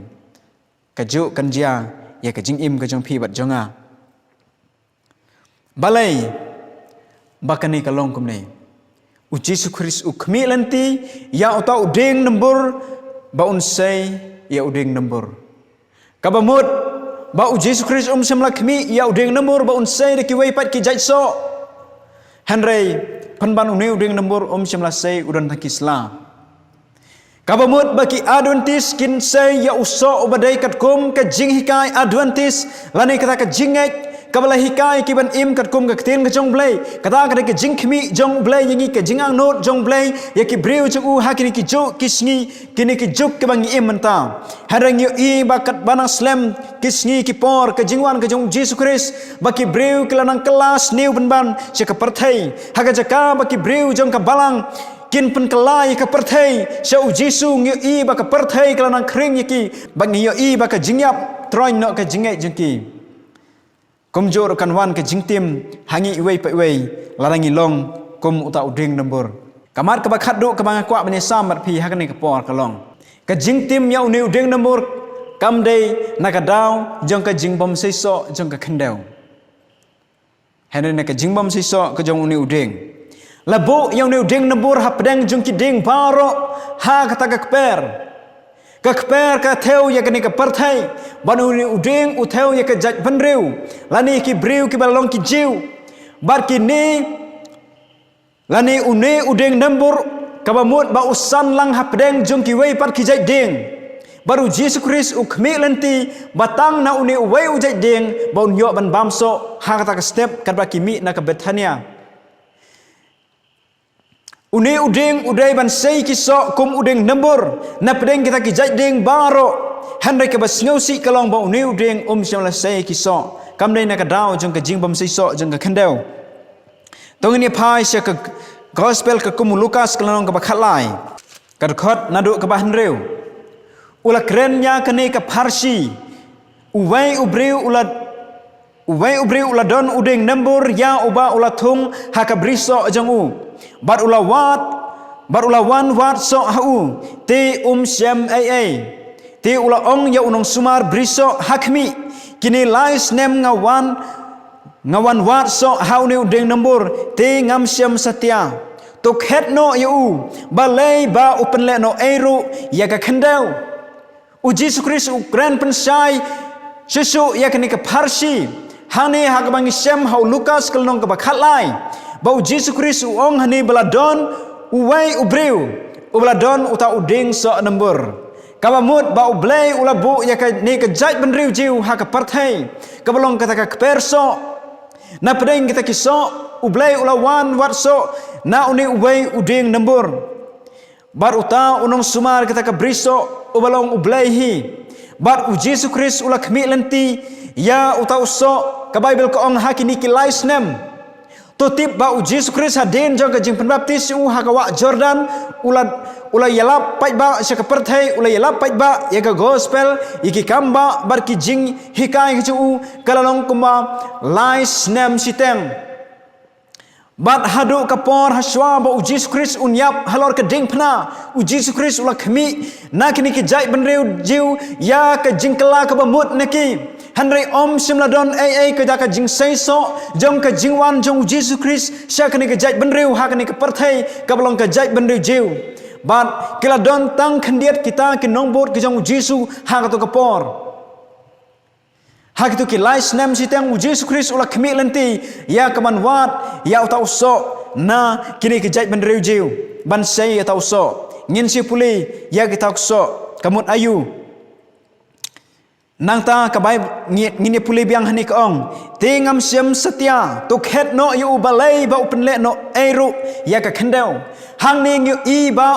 kajuh kan jia ïa ka jingim ka jong phi bad jong nga. Balei ba kane ka long kumne? U Jisu Khrist u khmih lynti ïa uta u dieng dumbur ba un sei ïa u dieng dumbur. Kaba mut ba u Jisu Khrist um shym la khmih ïa u dieng dumbur ba un sei da kiwei pat ki jait soh. Hynrei pynban une u dieng dumbur um shym la sei u don tang ki sla. Kaba mut ba ki Adventist kin sei ïa u soh uba dei katkum ka jinghikai Adventist, lane kata ka jingngeit kaba la hikai ki ban im katkum ka ktien ka jong U Blei. Kata ka dei ka jingkhmih jong U Blei ïa ngi, ka jingangnud jong U Blei ïa ki briew jong u ha kine ki juh ki sngi, kine ki juk kiba ngi im mynta. Hynrei ngi ïohi ba katba nang slem ki sngi ki por ka jingwan ka jong U Jisu Khrist, ba ki briew ki la nang kylla sniew pynban sha ka pyrthei. Ha ka jaka ba ki briew jong ka balang kin pynkylla ïa ka pyrthei sha U Jisu, ngi ïohi ba ka pyrthei ka la nang khring ïa ki, ba ngi ïohi ba ka jingïap troiñ noh ka jingngeit jong ki. Kumjuh ruh kan wan ka jingtim ha ngi iwei pa iwei, lada ngi long kum uta u dieng dumbur. Ka mat kaba khatduh kaba nga kwah ban ïasam bad phi ha kane ka por ka long, ka jingtim ïa une u dieng dumbur kam dei na ka daw jong ka jingbym seisoh jong ka khyndew. Hynrei na ka jingbym seisoh ka jong une u dieng. La buh ïa une u dieng dumbur hapdeng jong ki dieng baroh ha kata ka kper. Ka kper ka thew ïa kane ka pyrthei, bad une u dieng u thew ïa ka jaitbynriew, lane ki briew kiba long ki Jiw. Bad kine, lane une u dieng dumbur kaba mut ba u san lang hapdeng jong kiwei pat ki jait dieng. Bad u Jisu Khrist u khmih lynti ba tang na une uwei u jait dieng ba un ïoh ban bam soh ha kata ka step katba ki mih na ka Bethania. Une u dieng u dei ban sei ki soh kum u dieng dumbur napdeng kita ki jait dieng baroh. Hynrei kaba sngewsih ka long ba une u dieng um shym la sei ki soh, kam dei na ka daw jong ka jingbym sei soh jong ka khyndew. To ngin ïa phai sha ka gospel ka kum u Lukas ka lynnong kaba khatlai, ka dkhot naduh kaba hynriew. U la kren ïa kane ka pharshi: Uwei u briew u la, uwei u briew u la don u dieng nambur ïa uba u la thung ha ka brisoh jong u, bad u la wad, bad u la wan wad soh ha u, te um shem ei ei. Te u la ong ïa u nongsumar brisoh ha khmih: Kine lai snem nga wan, nga wan wad soh ha une u dieng nambur, te ngam shem satia. To khet noh ïa u, balei ba u pynleh noh ei ruh ïa ka khyndew. U Jisu Khrist u kren pynshai shuh shuh ïa kane ka pharshi hangne ha kaba ngi shem ha u Lukas ka lynnong kaba khatlai, ba u Jisu Khrist u ong hangne ba la don uwei u briew uba la don uta u dieng soh nambur. Kaba mut ba U Blei u la buh ïa kane ka jaitbynriew jong u ha ka pyrthei kaba long kata ka kper soh. Na pdeng kita ki soh, U Blei u la wan wad soh na une uwei u dieng nambur. Bad uta u nongsumar kata ka brisoh uba long U Blei hi. Bad u Jisu Khrist u la khmih lynti ïa uta u soh, ka Baibl ka ong ha kine ki lai snem. To tip ba u Jisu Khrist hadien jong ka jingpynbaptis u ha ka wah Jordan, u la, u la ïalap paidbah sha ka pyrthei, u la ïalap paidbah ïa ka gospel, ïa ki kambah bad ki jinghikai ki jong u, ka la long kumba lai snem shiteng. Bad haduh ka por hashwa ba u Jisu Khrist un ïap halor ka diengphna, u Jisu Khrist u la khmih na kine ki jaitbynriew jong u ïa ka jingkylla kaba mut na ki. Hynrei um shym la don ei ei ka da ka jingseisoh jong ka jingwan jong u Jisu Khrist sha kane ka jaitbynriew ha kane ka pyrthei kaba long ka jaitbynriew jong u. Bad ki la don tang khyndiat kita ki nongbud ki jong u Jisu ha kato ka por. Ha kito ki lai snem shiteng u Jisu Khrist u la khmih lynti ïa ka ban wad ïa uta u soh na kine ki jaitbynriew jong u, ban sei ïa uta u soh. Ngin sa pule ïa kita ki soh, ka mut aïu. Nangta ka Baib-, ngi-, ngin ïa pule biang hangne ka ong: Te ngam shem satia, to khet noh ïa u, balei ba u pynleh noh ei ruh ïa ka khyndew. Hangne ngi ïohi ba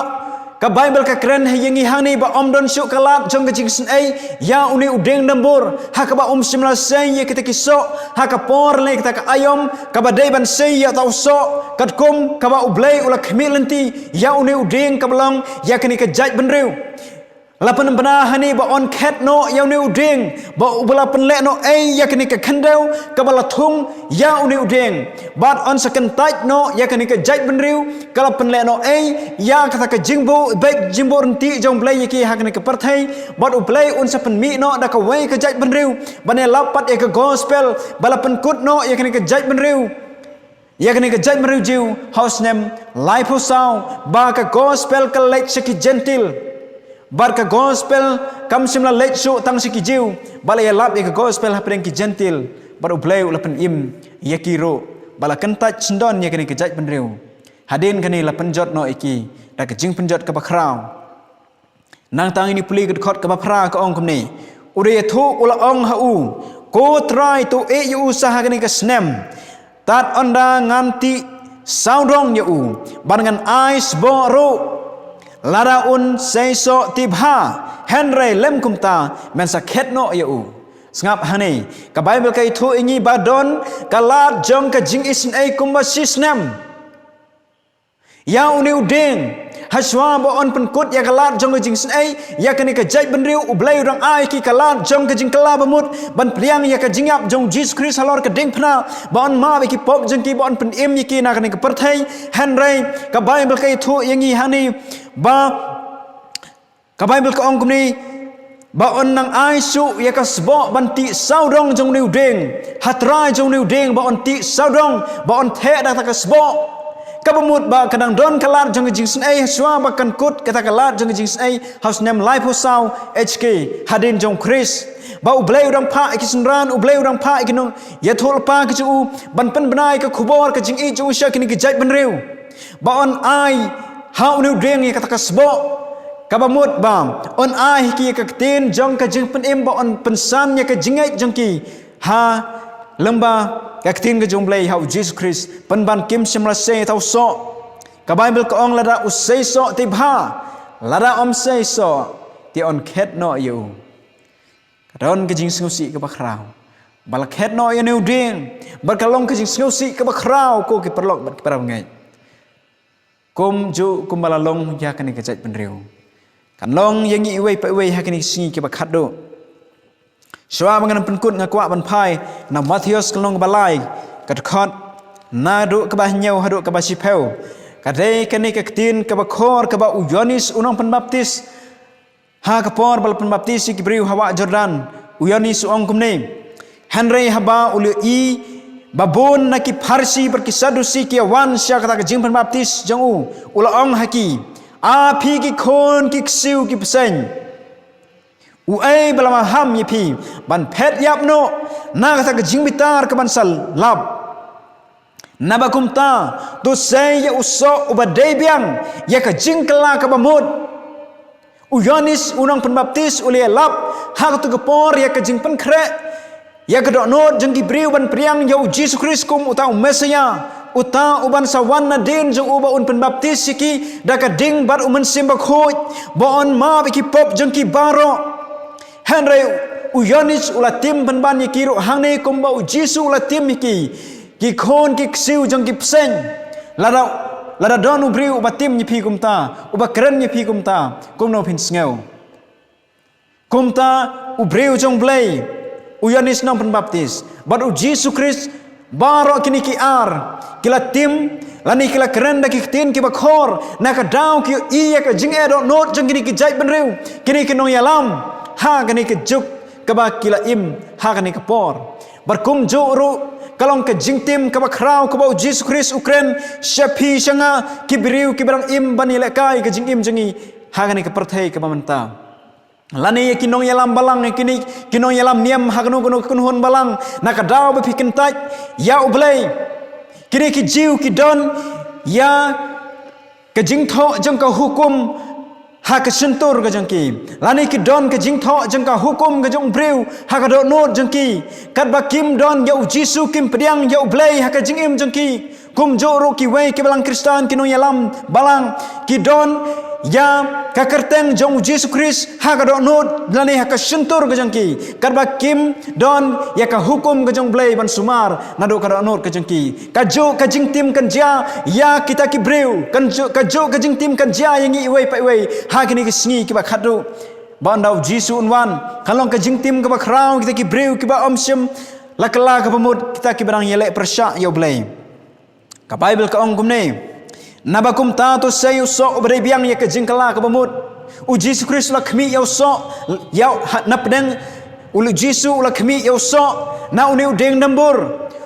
ka Baibl ka kren ha ïa ngi hangne ba ym don shuh ka lad jong ka jingsngewsih ïa une u dieng nambur, ha kaba um shym la sei ïa kita ki soh ha ka por lane kata ka aïom kaba dei ban sei ïa uta u soh, katkum kaba U Blei u la khmih lynti ïa une u dieng kaba long ïa kane ka jaitbynriew. La pynbna hangne ba yn khet noh ïa une u dieng, ba uba la pynleh noh ei ïa kane ka khyndew kaba la thung ïa une u dieng. Bad yn sa kyntait noh ïa kane ka jaitbynriew ka la pynleh noh ei ïa kata ka jingbuh, bad jingbuh ryntih jong U Blei ïa ki ha kane ka pyrthei. Bad U Blei un sa pynmih noh da kawei ka jaitbynriew ban ïalap pat ïa ka gospel, ba la pynkut noh ïa kane ka jaitbynriew, ïa kane ka jaitbynriew jong u ha u snem laiphew saw, ba ka gospel ka leit sha ki Jentil. Bad ka gospel kam shym la leit shuh tang sha ki Jiw, ba la ïalap ïa ka gospel hapdeng ki Jentil. Bad U Blei u la pynim ïa ki ruh, ba la kyntait shisyndon ïa kane ka jaitbynriew. Hadien kane la pynjot noh ïa ki da ka jingpynjot kaba khraw. Nangta ngin ïa pule ka dkhot kaba phra, ka ong kumne: U da ïathuh u la ong ha u: Ko Trai, to ïeh ïa u sha ha kane ka snem. Tad ynda ngan tih sawdong ïa u, bad ngan ai sboh ruh. Lada un seisoh te bha, hynrei lym kumta, men sa khet noh ïa u. Sngap hangne, ka Baibl ka ïathuh ïa ngi ba don ka lad jong ka jingisynei kumba shi snem ïa une u dieng. Hashwa ba yn pynkut ïa ka lad jong ka jingisynei ïa kane ka jaitbynriew, U Blei u dang ai ïa ki ka lad jong ka jingkylla bamut ban pdiang ïa ka jingïap jong U Jisu Khrist halor ka diengphna, ba yn map ïa ki pop jong ki, ba yn pynim ïa ki na kane ka pyrthei. Hynrei ka Baibl ka ïathuh ïa ngi hangne ba ka Baibl ka ong kumne, ba yn nang ai shuh ïa ka sboh ban tih sawdong jong une u dieng. Ha trai jong une u dieng ba yn tih sawdong, ba yn theh da kata ka sboh. Kaba mut ba ka dang don ka lad jong ka jingisynei hashwa ba kan kut kata ka lad jong ka jingisynei ha u snem laiphew saw H K, hadien jong U Khrist. Ba U Blei u dang phah ïa ki synran, U Blei u dang phah ïa ki nongïathuhlypa ki jong u ban pynbna ïa ka khubor ka jingïeit jong u sha kine ki jaitbynriew. Ba yn ai ha une u dieng ïa kata ka sboh. Kaba mut ba yn ai ha ki ïa ka ktien jong ka jingpynim, ba yn pynsan ïa ka jingngeit jong ki ha lyngba ka ktien ka jong U Blei ha U Jisu Khrist. Pynban kim shym la sei ïa uta u soh. Ka Baibl ka ong lada u seisoh te bha, lada ym seisoh te yn khet noh ïa u. Ka don ka jingsngewsih kaba khraw ba la khet noh ïa une u dieng, bad ka long ka jingsngewsih kaba khraw, ko ki paralok bad ki parabangeit. Kumjuh kumba la long ïa kane ka jaitbynriew, kan long ïa ngi iwei pa iwei ha kine ki sngi kiba khatduh. Shuwa ba ngan pynkut, nga kwah ban phai na Mathaios ka lynnong ba lai, ka dkhot naduh kaba hynñiew haduh kaba shiphew. Ka dei kane ka ktien kaba khor kaba u Ïoannis u nongpynbaptis, ha ka por ba la pynbaptis ïa ki briew ha wah Jordan, u Ïoannis u ong kumne: Hynrei haba u la ïohi ba bun na ki Pharisi bad ki Sadusi ki ïa wan sha kata ka jingpynbaptis jong u, u la ong ha ki: A phi ki khun ki ksiew ki bseiñ, uei ba la maham ïa phi ban phet ïap noh na kata ka jingbitar ka ban sa lap? Naba kumta, to sei ïa u soh uba dei biang ïa ka jingkylla kaba mut. U Ïoannis u nongpynbaptis u la ïalap ha kato ka por ïa ka jingpynkhreh, ïa ka dohnud jong ki briew ban pdiang ïa u Jisu Khrist kum uta u Messaïah, uta u ban sa wan nadien jong u, ba un pynbaptis ïa ki da ka ding bad u Mynsiem Bakhuid, ba un map ïa ki pop jong ki baroh. Hynrei u Ïoannis u la tim pynban ïa ki ruh hangne kumba u Jisu u la tim ïa ki: Ki khun ki ksiew jong ki bseiñ. Lada, lada don u briew uba tim ïa phi kumta, uba kren ïa phi kumta, kumno phin sngew? Kumta u briew jong U Blei, u Ïoannis nongpynbaptis, bad u Jisu Khrist, baroh kine ki ar ki la tim, lane ki la kren da ki ktien kiba khor, na ka daw ki ïohi ïa ka jingeh dohnud jong kine ki jaitbynriew, kine ki nongïalam, ha kane ka juk kaba ki la im ha kane ka por. Bad kumjuh ruh, ka long ka jingtim kaba khraw kaba u Jisu Khrist u kren sha phi sha nga, ki briew kiba dang im ban ïalehkai ka jingim jong ngi ha kane ka pyrthei kaba mynta. Lane ïa ki nongïalam balang, ïa kine ki nongïalam niam ha kano kano ka kynhun balang, na ka daw ba phi kyntait ïa U Blei, kine ki Jiw ki don ïa ka jingthoh jong ka hukum ha ka shyntur ka jong ki, lane ki don ka jingthoh jong ka hukum ka jong u briew ha ka dohnud jong ki, katba kim don ïa u Jisu, kim pdiang ïa U Blei ha ka jingim jong ki. Kumjuh ruh kiwei ki balang Khristan, ki nongïalam balang, ki don ïa ka kyrteng jong u Jisu Khrist ha ka dohnud lane ha ka shyntur ka jong ki, katba kim don ïa ka hukum ka jong U Blei ban sumar naduh ka dohnud ka jong ki. Kajuh ka jingtim kan jia ïa kita ki briew, kan ju-, kajuh ka jingtim kan jia ïa ngi iwei pa iwei ha kine ki sngi kiba khatduh. Ba ynda u Jisu un wan, kan long ka jingtim kaba khraw kita ki briew kiba ym shym la kylla kaba mut, kita kiba dang ïaleh pyrshah ïa U Blei. Ka Baibl ka ong kumne: Naba kumta, to sei u soh uba dei biang ïa ka jingkylla kaba mut. U Jisu Khrist u la khmih ïa u soh, ïa u ha-, na pdeng, u Jisu u la khmih ïa u soh na une u dieng dambur,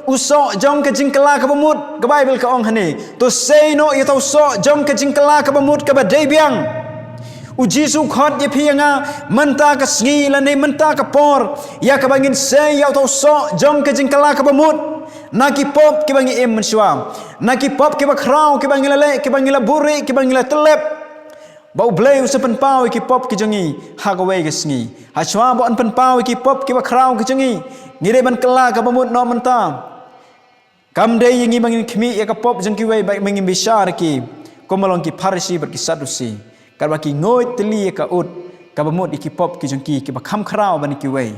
u soh jong ka jingkylla kaba mut. Ka Baibl ka ong hangne: To sei noh ïa uta u soh jong ka jingkylla kaba mut kaba dei biang. U Jisu u khot ïa phi ïa nga mynta ka sngi lane mynta ka por, ïa kaba ngin sei ïa uta u soh jong ka jingkylla kaba mut na ki pop kiba ngi im mynshuwa, na ki pop kiba khraw kiba ngi la leh, kiba ngi la buhrieh, kiba ngi la tyllep. Ba U Blei u sa pynpaw ïa ki pop ki jong ngi ha kawei ka sngi. Hashwa ba un pynpaw ïa ki pop kiba khraw ki jong ngi, ngi dei ban kylla kaba mut noh mynta. Kam dei ïa ngi ba ngin khmih ïa ka pop jong kiwei, ba ngin bishar ïa ki kumba long ki Pharisi bad ki Sadusi, katba ki nguid tylli ïa ka ut kaba mut ïa ki pop ki jong ki kiba kham khraw ban ïa kiwei.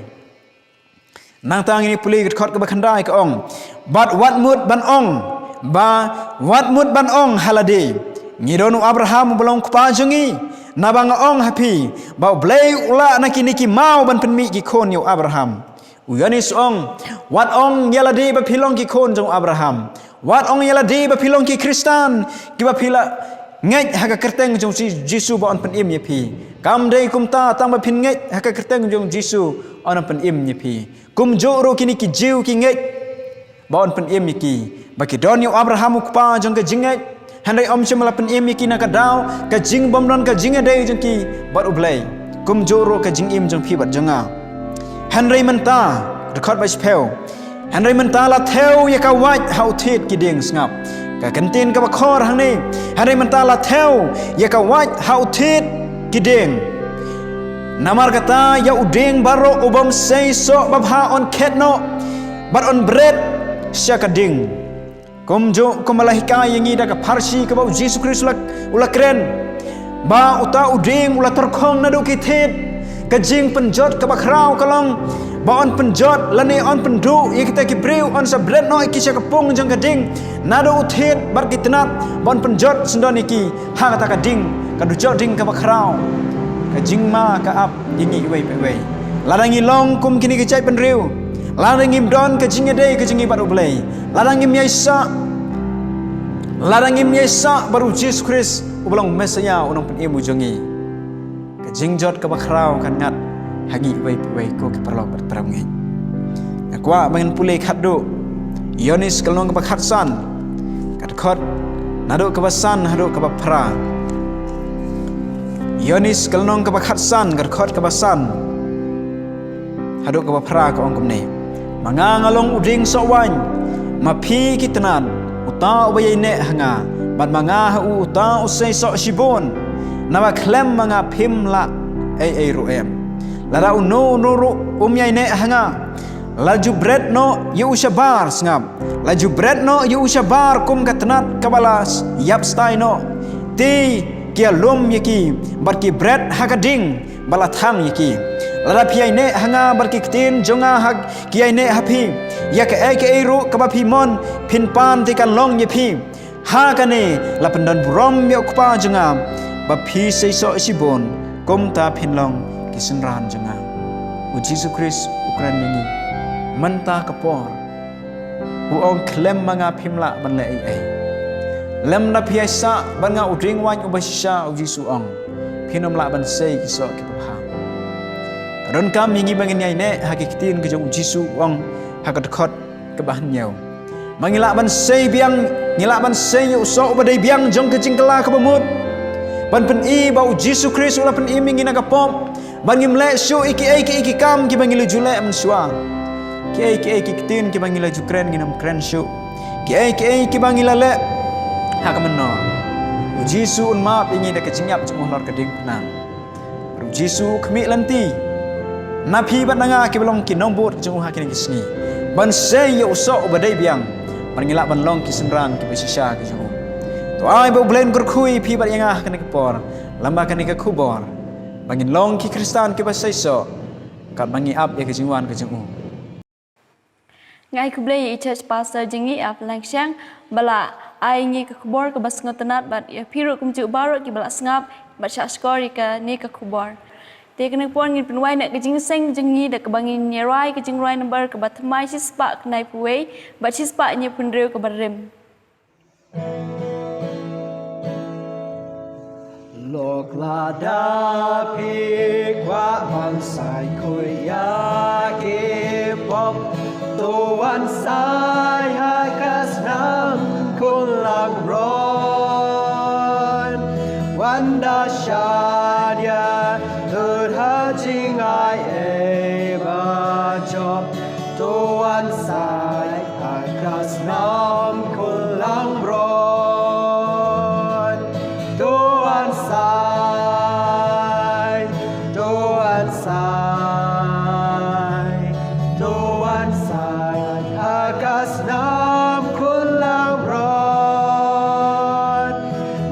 Nangta ngin ïa pule ka dkhot kaba khyndai, ka ong: Bad wat mut ban ong, ba wat mut ban ong ha lade, 'Ngi don u Abraham uba long u kpa jong ngi.' Naba nga ong ha phi ba U Blei u lah na kine ki maw ban pynmih ki khun ïa u Abraham." U Ïoannis u ong: "Wat ong ïa lade ba phi long ki khun jong u Abraham. Wat ong ïa lade ba phi long ki Khristan kiba phi la ngeit ha ka kyrteng jong u Ji-, Jisu ba un pynim ïa phi. Kam dei kumta, tang ba phin ngeit ha ka kyrteng jong u Jisu un pynim ïa phi." Kumjuh ruh kine ki Jiw ki ngeit ba un pynim ïa ki, ba ki don ïa u Abraham u kpa jong ka jingngeit. Hynrei ym shym la pynim ïa ki na ka daw ka jingbymdon ka jingïadei jong ki bad U Blei. Kumjuh ruh ka jingim jong phi bad jong nga. Hynrei mynta, dkhot ba shiphew, hynrei mynta la thew ïa ka wait ha u thied ki dieng, sngap ka kyntien kaba khor hangne. Hynrei mynta la thew ïa ka wait ha u thied ki dieng. Namar kata ïa u dieng baroh u bym sei soh babha un khet noh bad un bret sha ka ding. Kumjuh kumba la hikai ïa ngi da ka pharshi kaba u Jisu Khrist u la, u la kren, ba uta u dieng u la tyrkhong naduh ki thied, Ka jingpynjot kaba khraw ka long ba yn pynjot lane yn pynduh ïa kita ki briew, yn sa bret noh ïa ki sha ka pung jong ka ding naduh u thied bad ki tnat, ba yn pynjot syndon ïa ki ha kata ka ding, ka dujok ding kaba khraw. Ka jingma ka ap ïa ngi iwei pa iwei. Lada ngi long kum kine ki jaitbynriew, lada ngim don ka jingïadei ka jong ngi bad U Blei, lada ngim ïaisah, lada ngim ïaisah bad U Jisu Khrist uba long Messaïah, U Nongpynim u jong ngi, ka jingjot kaba khraw kan ngat ha ngi iwei pa iwei, ko ki paralok bad parabangeit. Nga kwah ba ngin pule khatduh Ïoannis ka lynnong kaba khatsan, ka dkhot naduh kaba san haduh kaba phra. Ïoannis ka lynnong kaba khatsan, ka dkhot kaba san haduh kaba phra, ka ong kumne: Ma nga nga long u dieng soh waiñ, ma phi ki tnat, uta uba ïaineh ha nga bad ma nga ha u, uta u sei soh shibun, naba khlem ma nga phim lah ei ei ruh em. Lada uno uno ruh um ïaineh ha nga, la ju bret noh ïa u shabar, sngap, la ju bret noh ïa u shabar kum ka tnat kaba la ïap stai noh. Te ki ïalum ïa ki bad ki bret ha ka ding bad la thang ïa ki. Lada phi ïaineh ha nga bad ki ktien jong nga ha ki ïaineh ha phi, ïa kaei kaei ruh kaba phi mon phin pan, te kan long ïa phi. Ha kane la pyndon burom ïa U Kpa jong nga, ba phi sei soh shibun, kumta phin long ki synran jong nga. U Jisu Khrist u kren ïa ngi mynta ka por, u ong khlem ma nga phim lah ban leh ei ei. Lymda phi ïaisah bad nga u dieng waiñ uba shisha, U Jisu u ong, phin ym lah ban sei ki soh kiba bha. Ka donkam ïa ngi ba ngin ïaineh ha ki ktien ki jong U Jisu, u ong ha ka dkhot kaba hynñiew. Ma ngi lah ban sei biang, ngi lah ban sei ïa u soh uba dei biang jong ka jingkylla kaba mut, ban pyni ba U Jisu Khrist u la pynim ïa ngi na ka pop, ba ngim leh shuh ïa kiei kiei ki kam kiba ngi la ju leh mynshuwa, kiei kiei ki ktien kiba ngi la ju kren ngin ym kren shuh, kiei kiei kiba ngi la leh ha ka mynnor. U Jisu un map ïa ngi da ka jingïap jong u halor ka diengphna. Bad U Jisu u khmih lynti na phi bad na nga kiba long ki nongbud jong u ha kine ki sngi, ban sei ïa u soh uba dei biang, bad ngin lah ban long ki synran kiba shisha ki jong u. To ai ba U Blei un kyrkhu ïa phi bad ïa nga ha kane ka por, lem bad kane ka khubor, ba ngin long ki Khristan kiba sei soh, katba ngi ap ïa ka jingwan ka jong u. Nga ai khublei ïa i church pastor jong ngi, ap Langshang, ba la ai ngi ka khubor kaba sngewtynnat, bad ïa phi ruh kumjuh baroh kiba la sngap bad shahshkor ïa kane ka khubor. Te kane ka por ngin pynwai na ka jingïaseng jong ngi da kaba ngin ïa rwai ka jingrwai number kaba thymmai shispah khyndai phew wei bad shispah hynñiew phew hynriew kaba rim. Lok lada phi kwah ban sai khuid ïa ki pop, to wan sai ha ka snam Khun Langron. Wan da shad ïa tut ha jingai ei ba jop, to wan sai ha ka snam Khun Langron. To wan sai, to wan sai, to wan sai ha ka snam Khun Langron.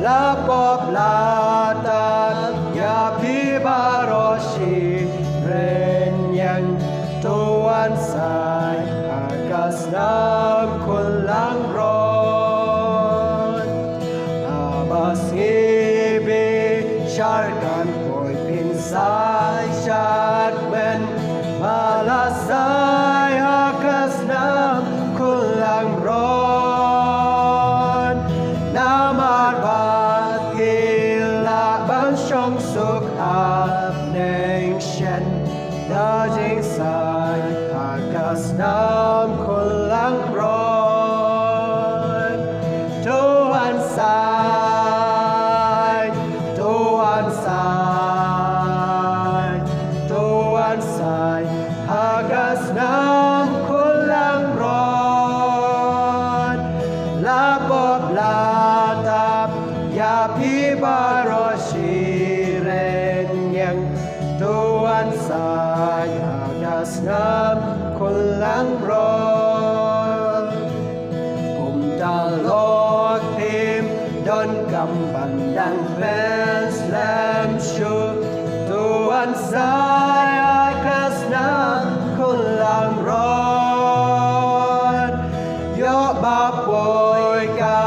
La pop la tap ïa phi baroh shi rynïeng, to wan sai ha ka snam Khun Langron. Haba sngi bishar kan poi phin sai shad kmen, ba la sai ha ka snam Khun Langron. Namar ba ki lah ban shong suk ha bneng shen da jingsai ha ka snam Khun Langron. To wan sai, to wan sai, to wan sai ha ka snam Khun Langron. La pop la tap ïa phi baroh shi rynïeng, to wan sai ha ka snam Khun Langron. Kumta lok phim donkam ban dang pynslem shuh, to Wan sai ha ka snam khun langbrot, ïoh ba poi ka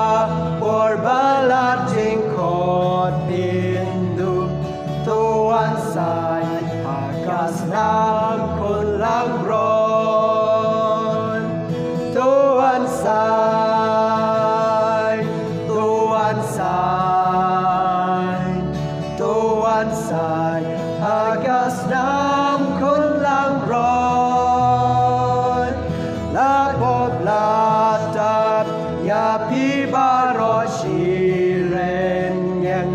por ba la jingkhot pynduh. To wan sai ha ka snam khun langbrot, to wan sai, to wan sai, to wan sai ha ka snam khun langbrot. La pop la tap ïa phi baroh shi rynieng,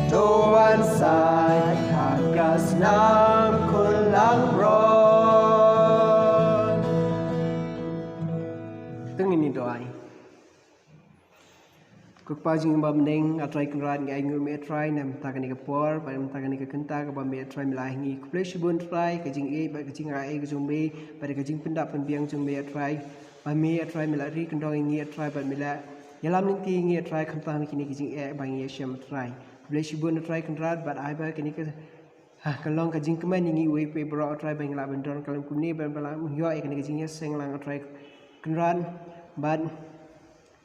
to wan sai ha ka snam khun langbrot. To ngin ïa duwai. Ko Kpa jong ngi ba ha bneng, A Trai Kynrad, ngi ainguh ïa me A Trai na ka bynta kane ka por bad na ka bynta kane ka kynta kaba me A Trai me la ai ha ngi. Khublei shibun A Trai ka jingïeit bad ka jingai ei ka jong me bad ka jingpyndap pynbiang jong me A Trai. Ba me A Trai me la ri kyndong ïa ngi A Trai bad me la ïalam lynti ïa ngi A Trai khamtam ha kine ki jingeh ba ngi ïashem A Trai. Khublei shibun A Trai Kynrad bad ai ba kane ka, ha, ka long ka jingkmen ïa ngi uwei pa uwei baroh A Trai ba ngi lah ban don ka lem kumne bad ba lah ban ïoh ïa kane ka jingïaseng lang A Trai Kynrad bad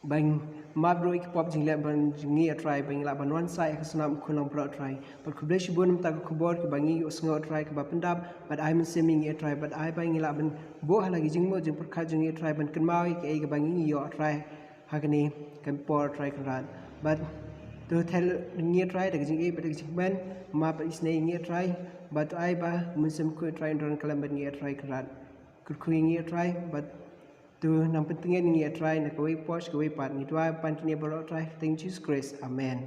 ba ngin map ruh ïa ki pop jingleh ba jong ngi A Trai, ba ngi lah ban wan sai ha ka snam khun langbrot A Trai. Bad khublei shibun mynta ka khubor kaba ngi ïohsngew A Trai kaba pyndap bad ai mynsiem ïa ngi A Trai, bad ai ba ngi lah ban buh ha la ki jingmut jingpyrkhat jong ngi A Trai ban kynmaw ïa kaei kaba ngi ïoh A Trai ha kane ka por A Trai Kynrad. Bad to thel ngi A Trai da ka jingïeit bad da ka jingkmen, map bad isynei ïa ngi A Trai, bad to ai ba mynsiem khuid A Trai un don kylleng bad ngi A Trai Kynrad. Kyrkhu ïa ngi A Trai bad to nang pyntngen ïa ngi A Trai na kawei ka por sha kawei ka pat. Ngi duwai ban kine baroh A Trai ha ka kyrteng Jesus Christ. Amen.